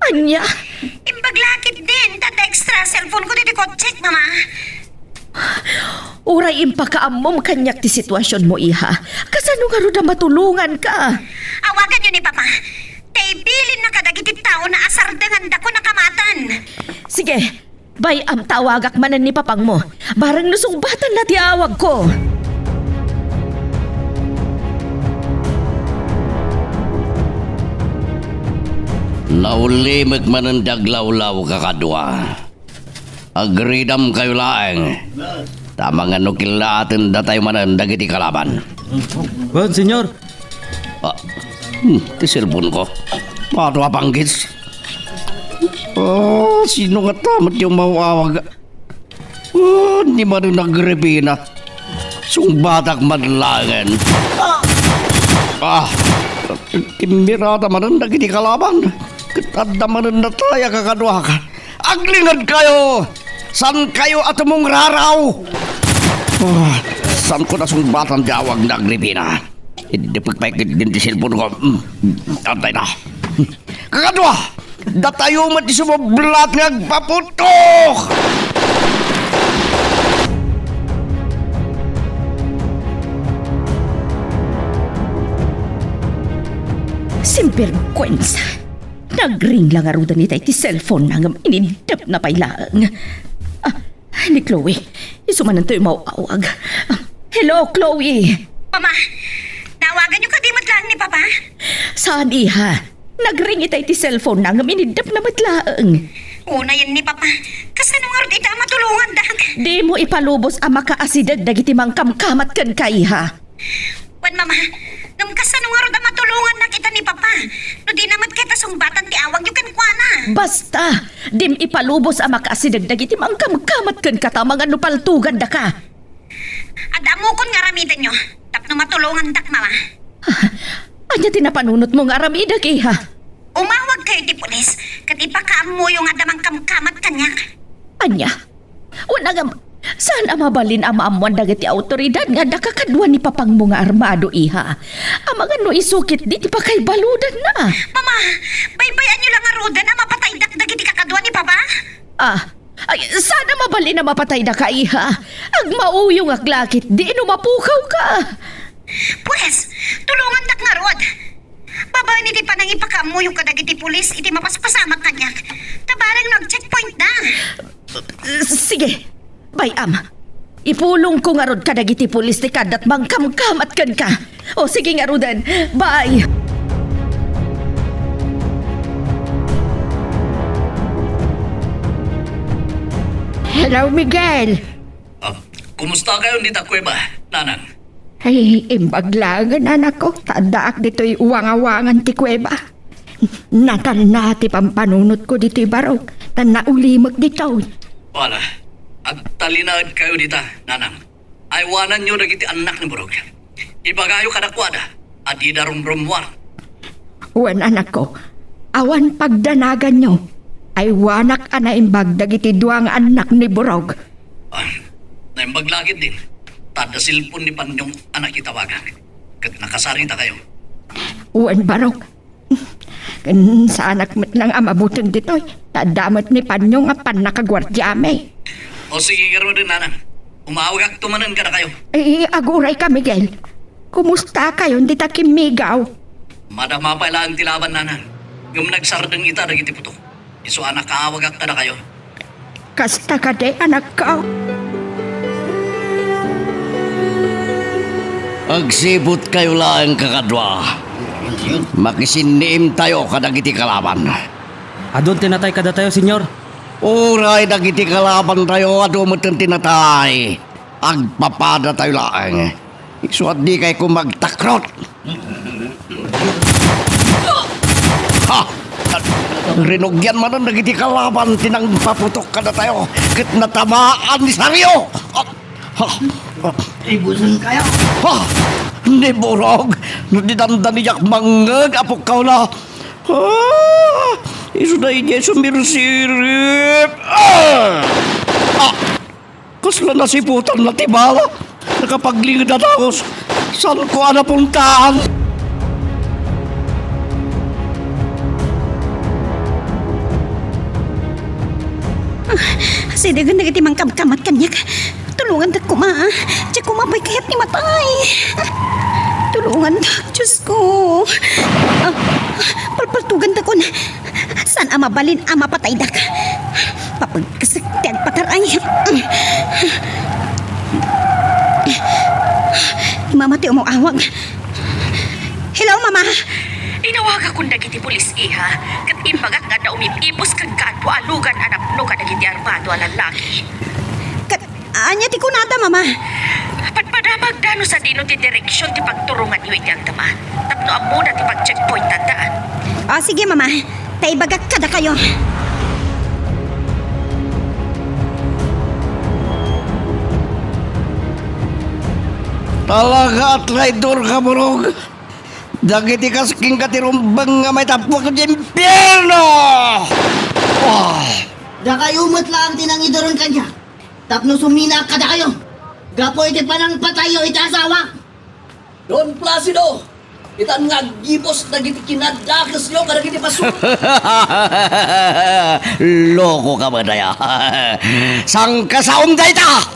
Ania? Imbag la ketdin ta Dextra cellphone ko ditoy kotsek, Mama. Uray impakaammom kaniak ti situasionmo, iha. Kasano ngarud a matulonganka? Awaganyo ni Papa. Ta ibilinna kadagiti tao a sardengan dakon a kamatan. Sige, bay-am ta awagak manen ni Papangmo. Bareng no sungbatanna ti awagko. Naulimek manen ti aglawlaw, kakadua. Agridamkayo laeng. Ta amangan no killaatendatayo manen dagiti kalaban. Wen, senyor. Ah, hmm, ti cellphone ko. Adu a panggis. Ah, sino ngata met ti umawawag? Ah, ni Manong Agripina. Sungbatak man laengen. Ah! Ah! Timmirata manen dagiti kalaban. Ket adda manen natay a kakaduak. Aglingedkayo! Saankayo a tumungraraw! Ah, saanko nasungbatan ti awag ni Agripina. Iddepek pay ketdin ti cellphone ko. Hmm, adda ita. Kakadua, datayo met ti sumublat nga agpaputok! Simbergwensa! Nagring la ngaruden itay ti cellphone-na ngem iniddepna pay laeng. Ah, ni Chloe. Isu manentoy umawawag. Ah, hello, Chloe! Mama, naawaganyo kadi met laeng ni Papa? Saan, iha. Nagring itay ti cellphone-na ngem iniddepna met laeng. Unayen ni Papa. Kasano ngarud ita a matulongandak? Dimo ipalubos a makaasideg dagiti mangkamkamat kenka, iha. Wen, Mama, ngem kasano ngarud a matulongannak ita ni Papa? No dina met ket a sungbatan ti awagyo kenkuana. Basta, dim ipalubos a makaasideg dagiti mangkamkamat kenka ta amangan no paltogandaka. Adda ammokon nga aramidenyo tapno matulongandak, Mama. Ania ti napanunotmo nga aramidek, iha? Umawagkayo iti pulis ket ipakaammoyo nga adda mangkamkamat kaniak. Ania? Wen, ngem, saan a mabalin a maammoan dagiti awtoridad nga adda kakadua ni papangmo nga armado, iha? Amangan no isu ketdi ti pakaibaludanna. Mama, baybay-anyo la ngaruden a mapataydak dagiti kakadua ni Papa? Ah, ay, saan a mabalin a mapataydaka, iha. Agmauyongak la ketdi no mapukawka. Pues, tulongandak ngarud. Babaen iti panangipakaammoyo kadagiti pulis iti mapaspasamak kaniak. Ta bareng no ag-checkpointda. Sige, bay-am. Ipulongko ngarud kadagiti pulis ti kaaddat mangkamkamat kenka. O, sige ngaruden. Bye! Hello, Miguel. Ah, kumusta kayon dita kuweba, Nanang? Ay, imbag laengen, anakko, ta addaak ditoy wangawangan ti kuweba. Natalna ti pampanunotko ditoy barok, ta naulimek ditoy. Wala, agtalinaedkayo dita, Nanang. Aywananyo dagiti annak ni Burog. Ibagayo kadakuada a dida rumrummuar. Wen, anakko, awan pagdanaganyo. Aywanak a naimbag dagiti dua nga annak ni Burog. Ah, naimbag la ketdin. Ta adda cellphone ni Panyong a nakitawagak. Ket nakasaritakayo. Wen, barok. Ken saanak met lang a mabuteng ditoy. Ta adda met ni Panyong a pannakaguardiami. O sige, ngaruden, Nanang. Umawagakto manen kadakayo. Eh, agurayka, Miguel. Kumusta kayon dita kimmigaw? Madama pay laeng ti laban, Nanang. Ngem nagsardeng ita dagiti putok. Isu a nakaawagak kadakayo. Kasta kadi, anakko? Agsiputkayo laeng, kakadua. Makisinniimtayo kadagiti kalaban. Adun ti natay kadatayo, Señor. Uray dagiti kalabantayo, adu metten ti natay. Agpapadatayo laeng. Isu a dikay koma agtakrot. Ha! Rinugian manen dagiti kalaban ti nangpaputok kadatayo, ket natamaan ni Sario. Ha! Ibusen kayo. Ha! Ni Burog, no di dandaniak mangngeg a pukkawna. Ah! Isu daydiay sumirsirip. Ah! Ah! Kasla nasiputanna ti bala. Nakapaglinged a dagus. Saanko a napuntaan? Ah, asidegen dagiti mangkamkamat kaniak. Tulongandak koma. Diak koma pay kayat ti matay. Tulongandak, Diosko. Ah, palpaltogandak, kun. Saan a mabalin a mapataydak? Papagkasek ti agpataray. Ni Mama ti umawag. Hello, Mama. Inawagakon dagiti pulis, iha, ket imbagak nga adda umip-ipos ken kaadua a lugan a napno kadagiti armado a lallaki. Ket ania ti kunada, Mama? Padpadamagda no sadino ti direksion ti pagturonganyo iti agdama, tapno ammona ti pag-checkpointandaan. Ah, sige, Mama. Ta ibagak kadakayo. Talaga a traidor ka, Burog. Dagiti kas kenka ti rumbeng nga maitappuak iti impierno! Ah! Dakayo met laeng ti nangiduron kaniak tapno suminaak kadakayo gapu iti panangpatayyo iti asawak. Don Placido, itan nga aggibus dagiti kinadakesyo kadagiti pasu. Loko ka ba daya? Sangkasaom dayta!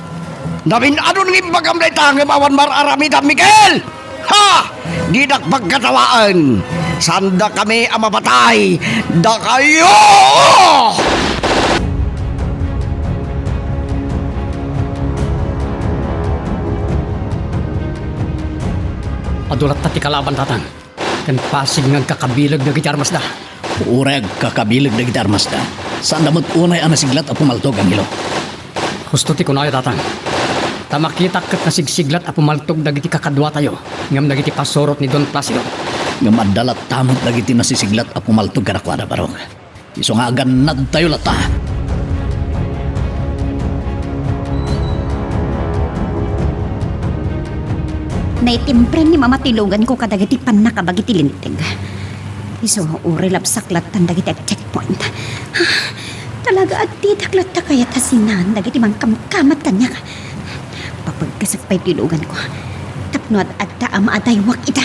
Namin-adon nga imbagam dayta ngem awan mar-aramidam, Miguel! Ha! Didak pagkatawaen! Sanda kami a mapatay! Dakayo! Adu latta ti kalaban, Tatang, ken pasig nga agkakabileg dagiti armasda. Uray agkakabileg dagiti armasda, Saanda met unay a nasiglat a pumaltog, Angelo. Husto ti kunayo, Tatang. Ta makitak ket nasigsiglat a pumaltog dagiti kakaduatayo ngem dagiti pasurot ni Don Placido. Ngem adda latta met dagiti nasisiglat a pumaltog kadakuada, Barok. Isu nga agannadtayo latta. Naitimpren ni Mama ti luganko kadagiti pannakabagi ti linteg. Isu nga uray labsak lattan dagiti checkpoint. Ah, talaga, addidak latta kayat a sinaan dagiti mangkamkamat kaniak. Papagkasek pay ti luganko tapno ad-adda a maadaywak ida.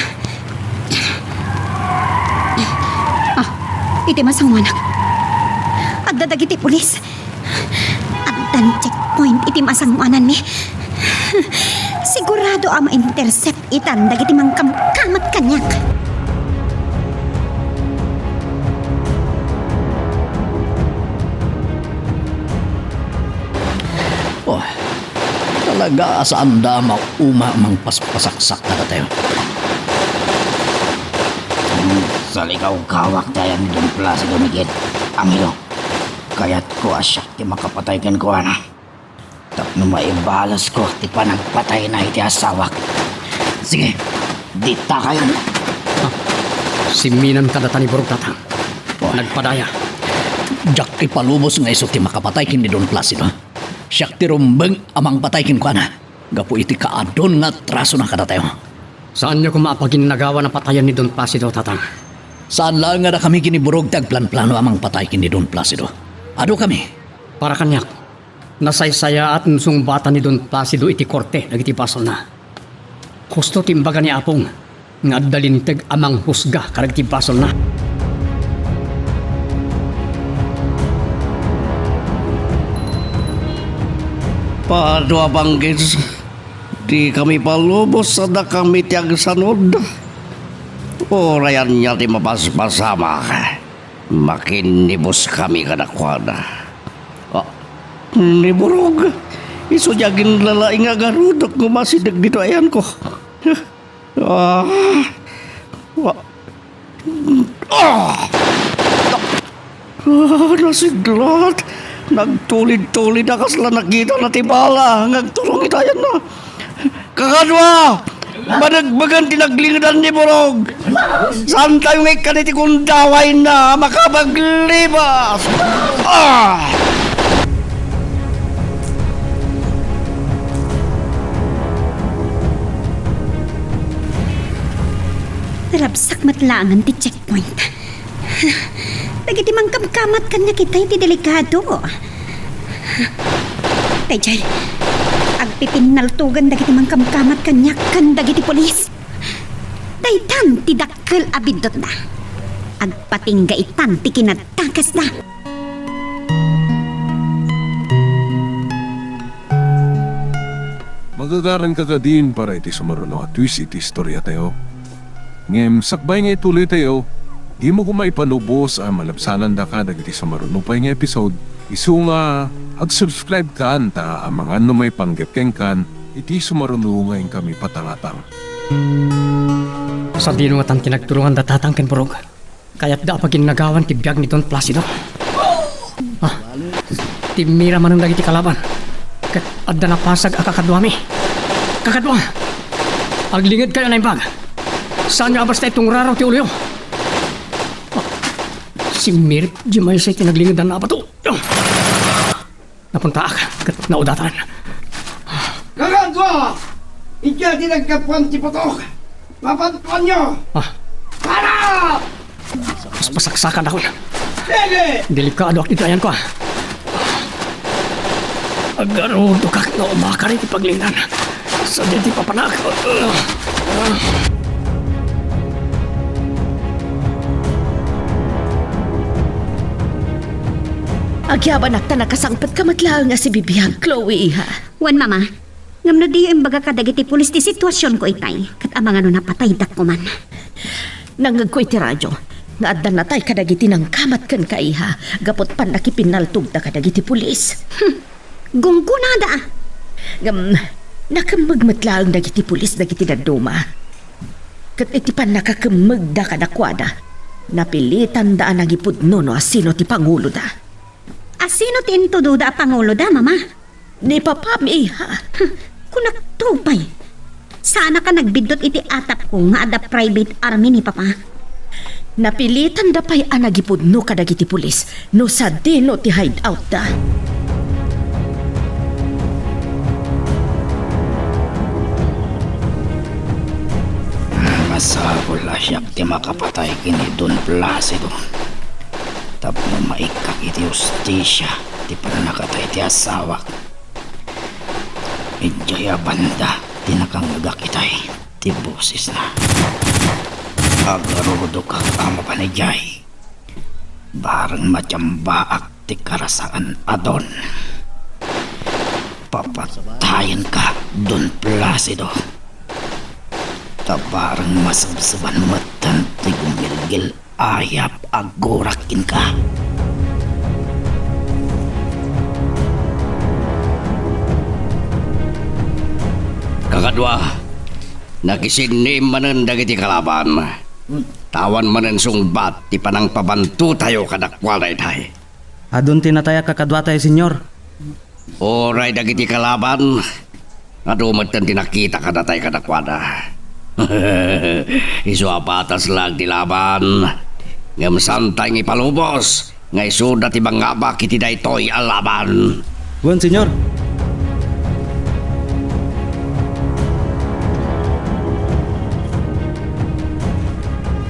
Ah, iti masangoanak, adda dagiti pulis. Addan checkpoint iti masangoananmi. Sigurado a ma-intercept itan dagiti mangkamkamat kaniak. Oh, talaga a saanda a mauma a mangpaspasaksak kadatayo. Hmm, salikawkawak ti ayan ni Don Placido, Miguel. Angelo, kayatko a siak ti makapatay kenkuana. Tapno maibalasko ti panagpatayna iti asawak. Sige, ditakayon. Ah, simminan kadata ni Burog, Tatang. Oh. Nagpadaya. Diak ipalubos nga isu ti makapatay ken ni Don Placido. Siak ti rumbeng a mangpatay kenkuana gapu iti kaadun nga atrasona kadatayo. Saanyo koma a paginnagawan a patayen ni Don Placido, Tatang? Saan laeng a dakami ken ni Burog ti agplanplano a mangpatay ken ni Don Placido. Adukami. Para kaniak, nasaysayaat no sungbatan ni Don Placido iti korte dagiti basolna. Husto ti imbaga ni Apong nga adda linteg a manghusga kadagiti basolna. Padua, Banggis, dikami palubos a dakami ti agsanud. Uray ania ti mapaspasamak, makinnibuskami kadakuada. Ah, ni Burog, isu ti aginlalaing a garudok ngem asideg ditoy ayanko. Ah, ah, ah, nasiglat. Nagtulid-tulid a kasla nakitana ti bala nga agturong iti ayanna. Kakadua, banegbegen ti naglingedan ni Burog. Saantayo nga ikkan iti gundawayna a makapaglibas. Ah! Narabsak met laengen ti checkpoint. Dagiti mangkamkamat kaniak itay ti delikado. Daydiay, agpipinnaltogan dagiti mangkamkamat kaniak ken dagiti pulis. Daytan ti dakkel a biddutda. Agpatingga itan ti kinadakesda. Magagaranka kadin para iti sumaruno a twist iti istoriatayo. Ngem sakbay nga ituloytayo, dimo koma ipalubos a malabsanandaka dagiti sumaruno pay nga episode, isu nga ag-subscribe kan ta amangan no maipanggep kenkan iti sumaruno nga inkami patangatang. Sadino ngatan ti nagturonganda, Tatang ken Burog? Kayatda a paginnagawan ti biag ni Don Placido. Ah, timmira manen dagiti kalaban. Ket adda napasag a kakaduami. Kakadua, aglingedkayo a naimbag. Saanyo a basta itungraraw ti uloyo. Ah, simmirip di maysa iti naglingedan a bato. Napuntaak ket naudatan. Kakadua! Idiay ti naggapuan ti putok! Papantuanyo! Ah. Para! Mas pasaksakan ako. Sige! Delikado ak iti ayanko, ah. Agarudokak no umakar iti paglingdan. Sadiay ti papanak. Agyabanak ta nakasangpetka met laeng a sibibiag, Chloe, iha. Wen, Mama. Ngem no diyo imbaga kadagiti pulis ti situasionko itay, ket amangan no napataydak koman. Nangngegko iti radio nga adda natay kadagiti nangkamat kenka, iha, gapu ta pannakipinnaltogda kadagiti pulis. Hmm. Gunggonada, ah. Ngem, nakemmeg met laeng dagiti pulis dagiti dadduma. Ket iti pannakakemmegda kadakuada, napilitanda a nangipudno no asino ti panguloda. Asino ti intudoda a panguloda, Mama? Ni Papami, iha. Hm, kunakto pay. Saanka nagbiddut iti atapko nga adda private army ni Papa? Napilitanda pay a nagipudno kadagiti pulis no sadino ti hideoutda. Masapul a siak ti makapatay ken ni Don Placido tapno maikkak iti hustisia ti pannakatay ti asawak. Idiay a banda ti nakangngegak itay ti bosesna. Agarudokak a mapan idiay. Bareng matiambaak ti karasaan a Don. Papatayenka, Don Placido. Ta bareng masebseban metten ti gumilgil ayap a gurak kenka. Kakadua, nakisinnim manen dagiti kalaban. Awan manen sungbat ti panangpabantotayo kadakuada itay. Adun ti natay a kakaduatayo, Señor. Uray dagiti kalaban, adu metten ti nakita kadatay kadakuada. Isu a patas laeng ti laban, ngem saantay nga ipalubos nga isuda ti mangngabak iti daytoy a laban. Wen, Señor.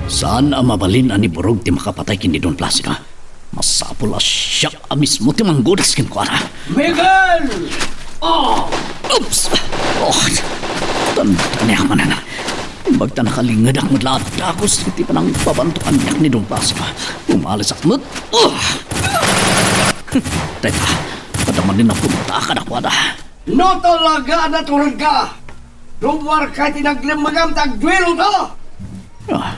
Saan a mabalin a ni Burog ti makapatay ken ni Don Placido. Masapul a siak a mismo ti manggudas kenkuana. Miguel! Oh! Oops! Oh! Tandaniak manen. Imbag ta nakalingedak met la a dagus iti panangpabanto kaniak ni Don Placido. Umalisak met. Oh! Teka, adda manen a punta kadakuada. No talaga a naturedka, rummuarka iti naglemmengam ta agdueloto! Ah,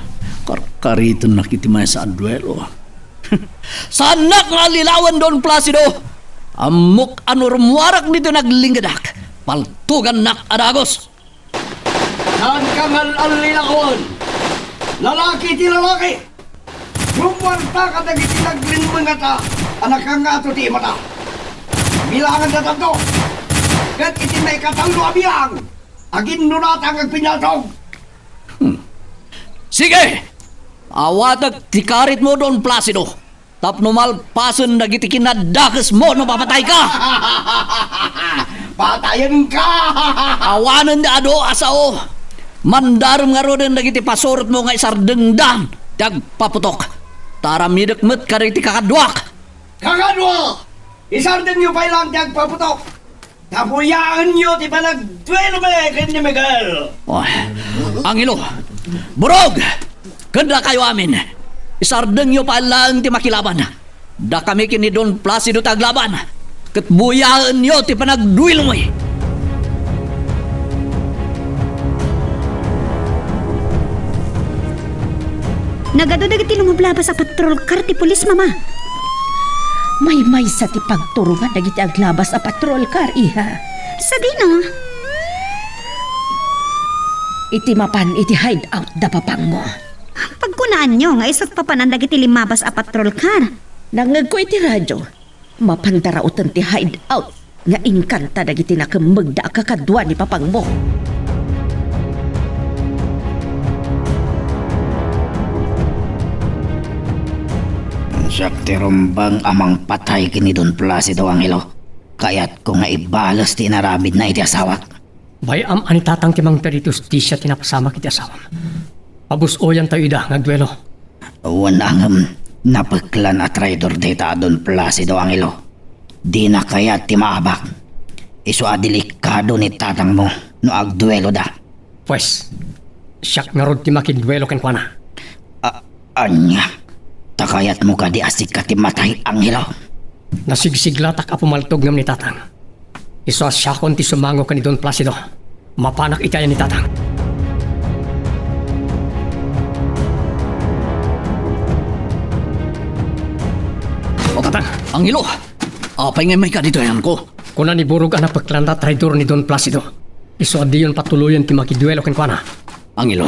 karkaritennak iti maysa a duelo. Saannak nga allilawen, Don Placido! Ammok a no rummuarak ditoy naglingedak, paltugannak a dagus. Saanka nga al-allilawen. Lalaki ti lalaki. Rummuarta kadagiti naglemmengata a nakangato ti imata. Bilanganda tatlo. Ket iti maikatallo a bilang, aginnunata nga agpinaltog. Hmm. Sige! Awatek ti karitmo, Don Placido, tapno malpasen dagiti kinadakesmo no mapatayka. Patayenka! Awanen ti adu a sao. Mandarem ngaruden dagiti pasurotmo nga isardengda ti agpaputok. Ta aramidek met kadagiti kakaduak. Kakadua! Isardengyo pay laeng ti agpaputok. Ta buyaenyo ti panagduelomi ken ni Miguel. Oh, Angelo, Burog, ken dakayo amin, isardengyo pay laeng ti makilaban. Dakami ken ni Don Placido ti aglaban, ket buyaenyo ti panagduelomi. Nagadu dagiti lumablabas a patrol car ti pulis, Mama. Maymaysa ti pagturongan dagiti aglabas a patrol car, iha. Sadino? Iti mapan iti hideout da papangmo. Pagkunaanyo nga isut' papanan dagiti limabas a patrol car. Nangngegko iti radio. Mapanda rauten ti hideout nga inkanta dagiti nakemmegda a kakadua ni papangmo. Siak ti rumbeng a mangpatay ken ni Don Placido, Angelo. Kayatko nga ibales ti inaramidna iti asawak. Bay-am a ni Tatang ti mangted iti hustisia ti napasamak iti asawam. Pabus-oyantayo ida nga agduelo. Wen, ngem napeklan a traidor dayta a Don Placido, Angelo. Dina kayat ti maabak. Isu a delikado ni tatangmo no agdueloda. Pues, siak ngarud ti makiduelo kenkuana. A-, ania? Ta kayatmo kadi a sika ti matay, Angelo? Nasigsiglatak a pumaltog ngem ni Tatang. Isu a siakon ti sumango ken ni Don Placido. Mapanak iti ayan ni Tatang. O, Tatang, Angelo! Apay nga immayka ditoy ayanko? Kuna ni Burog a napeklanta a traidor ni Don Placido. Isu a diyon patuloyen ti makiduelo kenkuana. Angelo,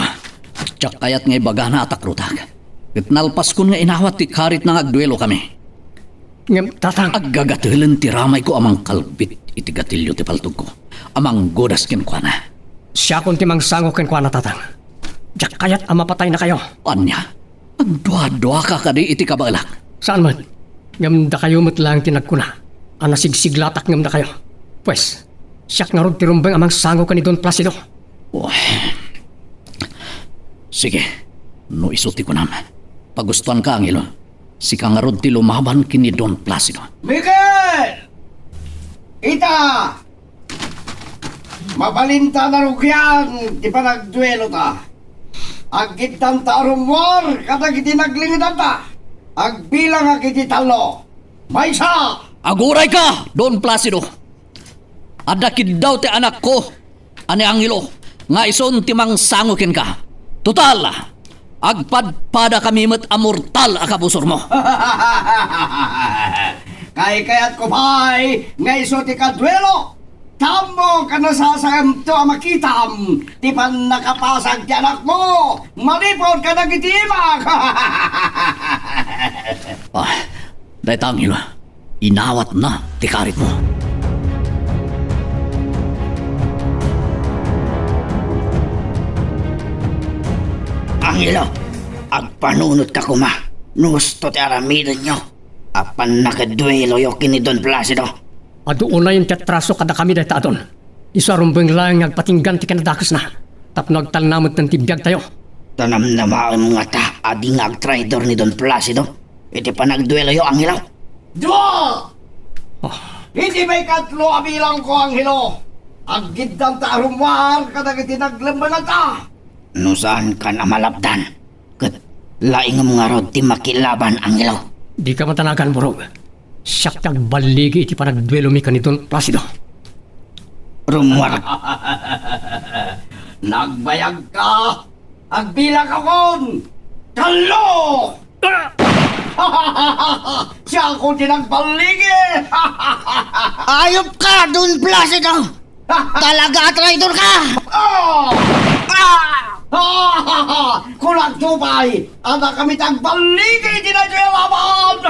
diak kayat nga ibagana a takrotak. Ket nalpaskon nga inawat ti karitna nga agduelokami. Ngem, Tatang. Aggagatelen ti ramayko a mangkalbit iti gatilio ti paltogko, a manggudas kenkuana. Siakon ti mangsango kenkuana, Tatang. Diak kayat a mapataynakayo. Ania? Agduaduaka kadi iti kabaelak? Saan met. Ngem dakayo met laeng ti nagkuna a nasigsiglatak ngem dakayo. Pues, siak ngarud ti rumbeng a mangsango ken ni Don Placido. Oh. Sige, no isu ti kunam. Pagustuanka, Angelo. Sika ngarud ti lumaban ken ni Don Placido. Miguel! Ita! Mabalinta narugian ti panagduelota. Aggiddanta a rummuar kadagiti naglingedanta. Agbilangak iti tallo. Maysa! Agurayka, Don Placido! Adda kiddaw ti anakko a ni Angelo nga isun ti mangsango kenka. Total, agpadpadakami met a mortal a kabusormo. Kaykayatko pay nga isu ti kaduelo. Tapno a nasasaemto a makitam ti pannakapasag ti anakmo manipud kadagiti imak. Ah, dayta, Angelo. Inawatna ti karitmo. Angelo, agpanunotka koma no husto ti aramidenyo a pannakadueloyo ken ni Don Placido. Adu unayen ti atraso kadakami dayta a Don. Isu a rumbeng laeng nga agpatinggan ti kinadakesna tapno agtalna metten ti biagtayo. Ta namnamaem ngata a di nga agtraidor ni Don Placido iti panagdueloyo, Angelo? Dua! Oh. Iti maikatlo a bilangko, Angelo, aggiddanta a rummuar kadagiti naglemmenganta. No saankan a malapdan, ket laingem ngarud ti makilaban, Angelo. Dika matanagan, Burog. Siak ti agballigi iti panagduelomi ken ni Don Placido. Rummuar. Nagbayagka. Agbilangakon. Tallo! Ah! Siakon ti nagballigi. Ayupka, Don Placido! Talaga a traidorka! Ah! Ah! Kunakto pay, adda kami ti agballigi iti daytoy a laban!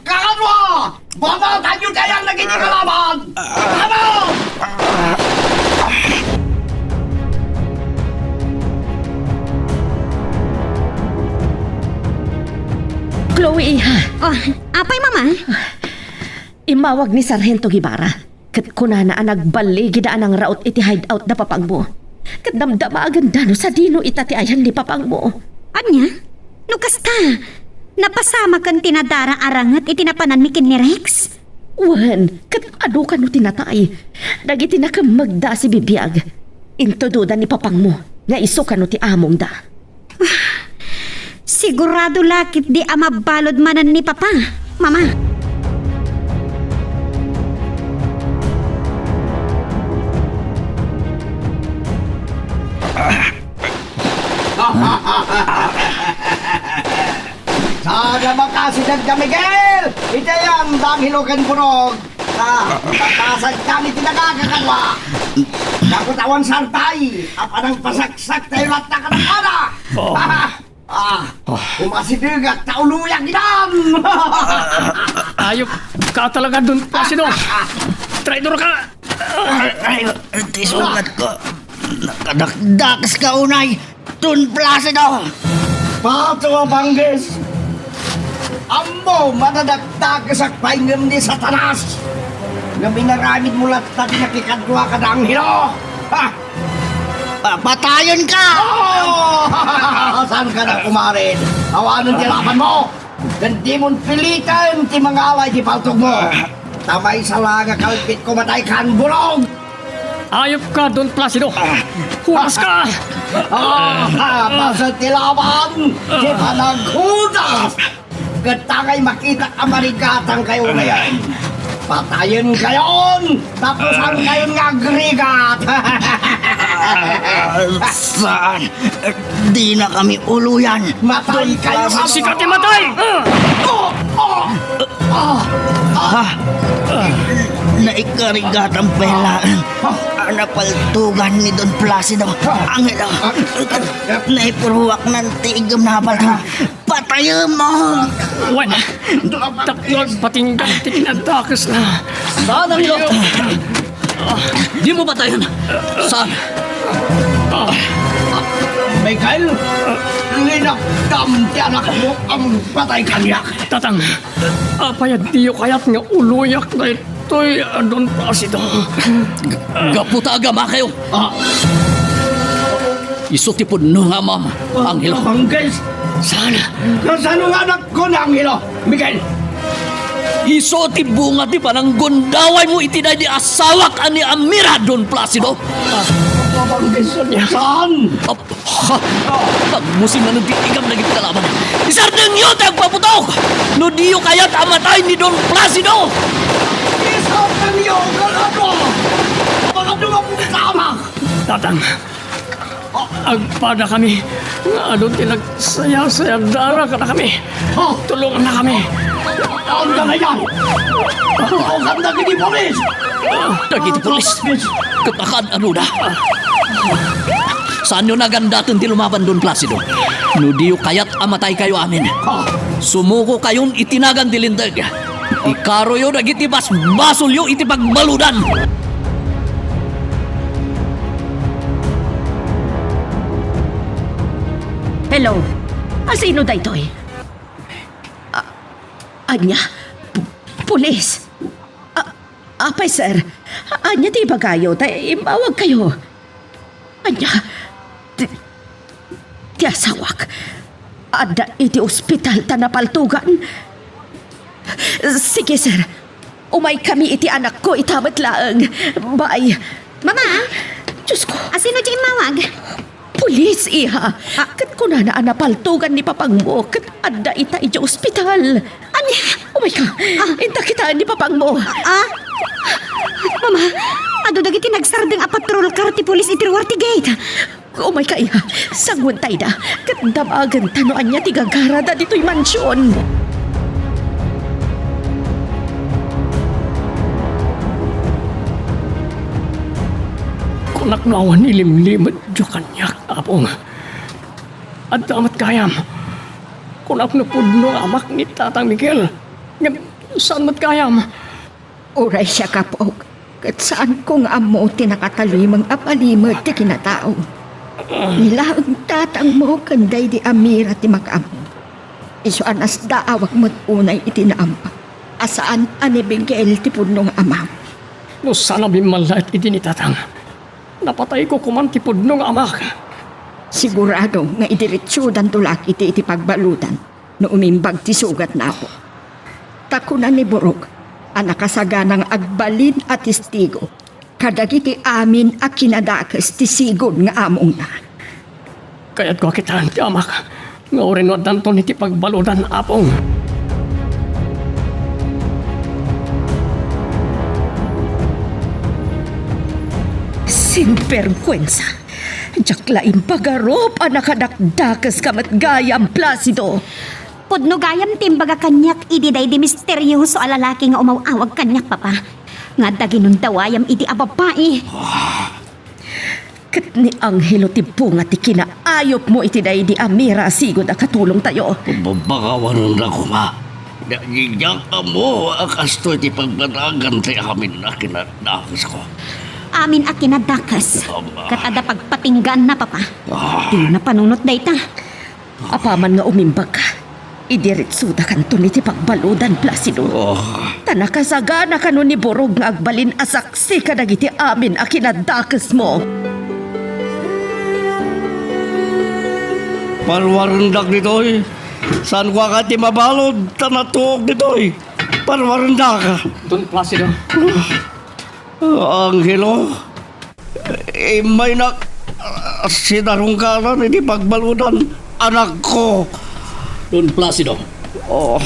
Kakadua, banatanyo ti ayan dagiti kalaban! Ano? Chloe, iha. Oh, apay, Mama? Immawag ni Sargento Guevara. Ket kunana a nagballigida a nangraut iti hideout da papangmo. Ket damdamagenda no sadino ita ti ayan ni papangmo. Ania? No kasta, napasamaken ti nadara a ranget iti napananmi ken ni Rex? Wen, ket adu kano ti natay? Dagiti nakemmegda a sibibiag. Intudoda ni papangmo nga isu kano ti amongda. Sigurado la ketdi a mabalud manen ni Papa, Mama. Sada makasidegda, Miguel! Iti ayan da Angelo ken Burog. Ah, mapasagkami ti nagagakadwa. Naku ta awan sartay, apan nagpasaksak tayo latta kadakuada. Oh. Ah, ah, umasidegak ta uluyak idan. Ayupka talaga, Don Placido. Traidorka. Ay, ay, ti sugat ko. Nakadakdakes ka unay. Don Placido! Pato a Bangges! Ammom a nadakdakesak pay ngem ni Satanas! Ngem inaramidmo latta ti nakikadua kada Angelo! Ha! Papatayenka! Oh! Saan ka na, kumare? Awanen ti labanmo! Ken dimon piliten ti mangala iti paltogmo! Ta maysa la nga kalpitko, mataykan, Burog! Ayupka, Don Placido! Huraska! Ah, basol ti laban! Ti panaghudas! Ket tangay makitak a marigatangkayo unay, patayenkayon! Tapno saankayon nga agrigat! Ah, saan? Dina kami uluyan. Matay kayo, Don Placido. Sika ti matay! Oh! Oh! Ah! Ah! Naikarigatan pay laeng a napaltogan ni Don Placido. Angelo, naipuruaknan ti igem na paltog. Patayen mo! Wen, tapno agpatinggan ti kinadakesna. Saan, Angelo? Dimo patayen. Saan? Michael, linakdam ti anakmo a patay kaniak. Tatang, apay a diyo kayat nga uloyak daytoy a Don Placido? Gapu ta agamakayo. Ah. Isu ti pudno nga amam, Angelo. Angges! Saan? Kasano nga anakko ni Angelo, Miguel? Isu ti bunga ti pananggundawaymo iti daydi asawak a ni Amira, Don Placido. Angges, saan? Ap-, ha? Agmusim manen ti igam dagiti kalaban. Isardengyo ti agpaputok! No diyo kayat a matay ni Don Placido! Isardengyo, kalado! Mga dumaputak! Tatang, agpadakami nga adu ti nagsayasayadara kadakami. Oh! Tulongannakami. Saan ka ngayon? Tulongan dagiti pulis! Dagiti pulis? Ket akan-anuda? Saanyo nagandaten ti lumaban, Don Placido. No diyo kayat a mataykayo amin, sumukokayon iti nagan ti linteg. Ikaroyo dagiti basbasolyo iti pagbaludan. Hello? Asino daytoy? A-, ania? Pu-, pulis? A-, apay, sir? Ania ti ibagayo ta immawagkayo? Ania? Ti, ti asawak adda iti ospital ta napaltogan. Sige, sir. Umaykami iti anakko ita met laeng. Bye. Mama? Diosko. Asino ti immawag? Pulis, iha. Ah. Ket kunana a napaltogan ni papangmo ket adda ita idiay ospital. Ania? Umayka. Ah. Inta kitaen ni papangmo. Ah? Mama, adu dagiti nagsardeng a patrol car ti pulis iti Ruarte Gate. Umayka, iha. Sangwentayda. Ket damagenta no ania ti gagarada ditoy mansion. Kunak no awan ilimlimedyo kaniak, Apong. Adda met gayam. Kunak no pudno nga amak ni Tatang Miguel. Ngem saan met gayam? Uray siak, apok, ket saanko nga ammo ti nakatalimeng a palimed ti kinatao. Ni laeng tatangmo ken daydi Amira ti makaammo. Isu a nasdaawak met unay iti naammo a saan a ni Miguel ti pudno nga amam. No saan a bimmallaet idi ni Tatang, napatayko koman ti pudno nga amak. Sigurado nga idiretsodanto la iti, iti pagbaludan no umimbag ti sugatna, apok. Ta kuna ni Burok a nakasagana nga agbalin a testigo kadagiti amin a kinadakes ti sigud nga amongna. Kayatko a kitaen ti amak nga uray no addanton iti pagbaludan, Apong. Sinberguensa! Diak la impagarup a nakadakdakeska met gayam, Placido. Pudno gayam ti imbaga kaniak idi daydi misterioso a lalaki nga umaw-awag kaniak, Papa, nga adda ginundawayam idi a babbai. Ket ni Angelo ti bunga ti kinaayupmo iti daydi a Mira a sigud a katulongtayo. Babakawanennak koma. Di-, di-, diak ammo a kastoy ti pagpanagan ti amin a kinadakesko. Amin a kinadakes. Ama. Ket adda pagpatinggaanna, Papa. Ah. Dina panunot dayta. Apaman nga umimbagka, idiretsodakanton iti pagbaludan, Placido. Oh. Ta nakasagana kano ni Burog nga agbalin a saksi kadagiti amin a kinadakesmo. Paruarendak ditoy. Saanko a kayat ti mabalud ta natuok ditoy. Paruarendak. Don Placido. Angelo, immaynak, ah, sinarungkaran iti pagbaludan, anakko. Don Placido. Oh.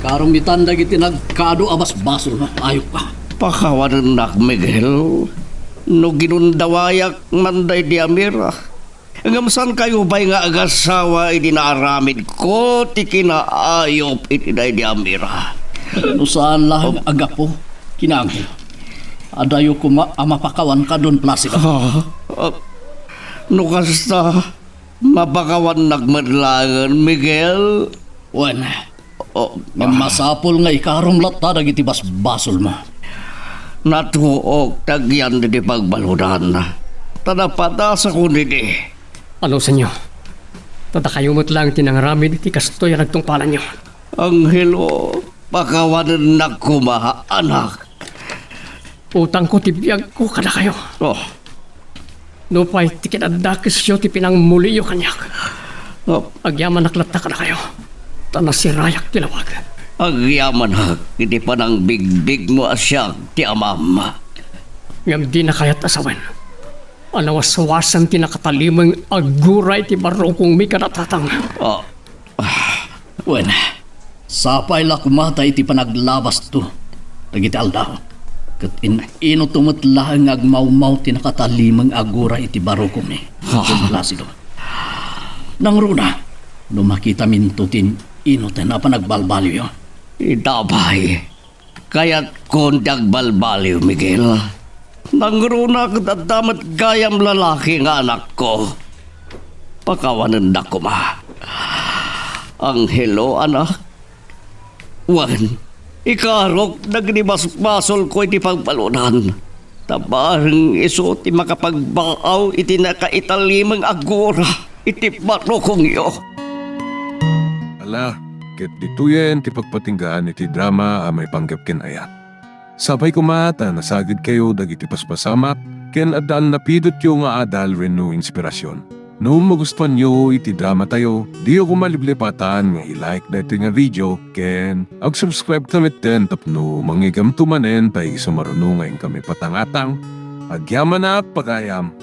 Karumitan dagiti nagkaadu a basbasol, ayupka. Pakawanennak, Miguel. No ginundawayak man daydi a Mira, ngem saankayo pay nga agasawa idi naaramidko ti kinaayup iti daydi a Mira? No saan laeng a gapu, kinangel, adayo koma a mapakawanka, Don Placido. Ah, ah, no kasta, mapakawannak met laengen, Miguel. Wen, oh, ngem masapul nga ikarom latta dagiti basbasolmo. Natuok ta agyan ti pagbaludan. Ta napadasakon idi. Anusenyo, ta dakayo met laeng ti nangaramid iti kastoy a nagtungpalanyo. Angelo, pakawanennak koma, anak. Utangko ti biagko kadakayo. Oh. Nupay ti kinaddakesyo ti pinangmuliyo kaniak. Oh. Agyamanak latta kadakayo, ta nasirayak ti lawag. Agyamanak iti panangbigbigmo a siak ti amam. Ngem dina kayat a sawen a nawaswasan ti nakatalimeng a gura iti barukongmi kada tatang. Ah. Ah, wen, sapay la koma ta iti panaglabasto dagiti aldaw, ket in-, ino to met laeng nga agmawmaw ti nakatalimeng a gura iti barukongmi. Ah. Ken klase do. Nangruna, no makitaminto tin inoten a panagbalbaliwyo. Ita pay, kayatkon ti agbalbaliw, Miguel. Nangruna ket adda met gayam lalaki nga anakko. Pakawanennak koma. Angelo, anak. Wen, ikarok dagiti basbasolko iti pagbaludan. Ta bareng isu ti makapagbaaw iti nakaitalimeng a gura iti barukongyo. Ala, ket ditoyen ti pagpatinggaan iti drama a maipanggep ken ayat. Sapay koma ta nasagidkayo dagiti paspasamak ken adda a napidotyo nga adal wenno inspirasyon. No magustuanyo iti dramatayo, diyo koma liplipatan nga i-like daytoy nga video ken ag-subscribe ta metten tapno mangigamto manen ta isu maruno nga inkami patangatang. Agyamanak, pagayam.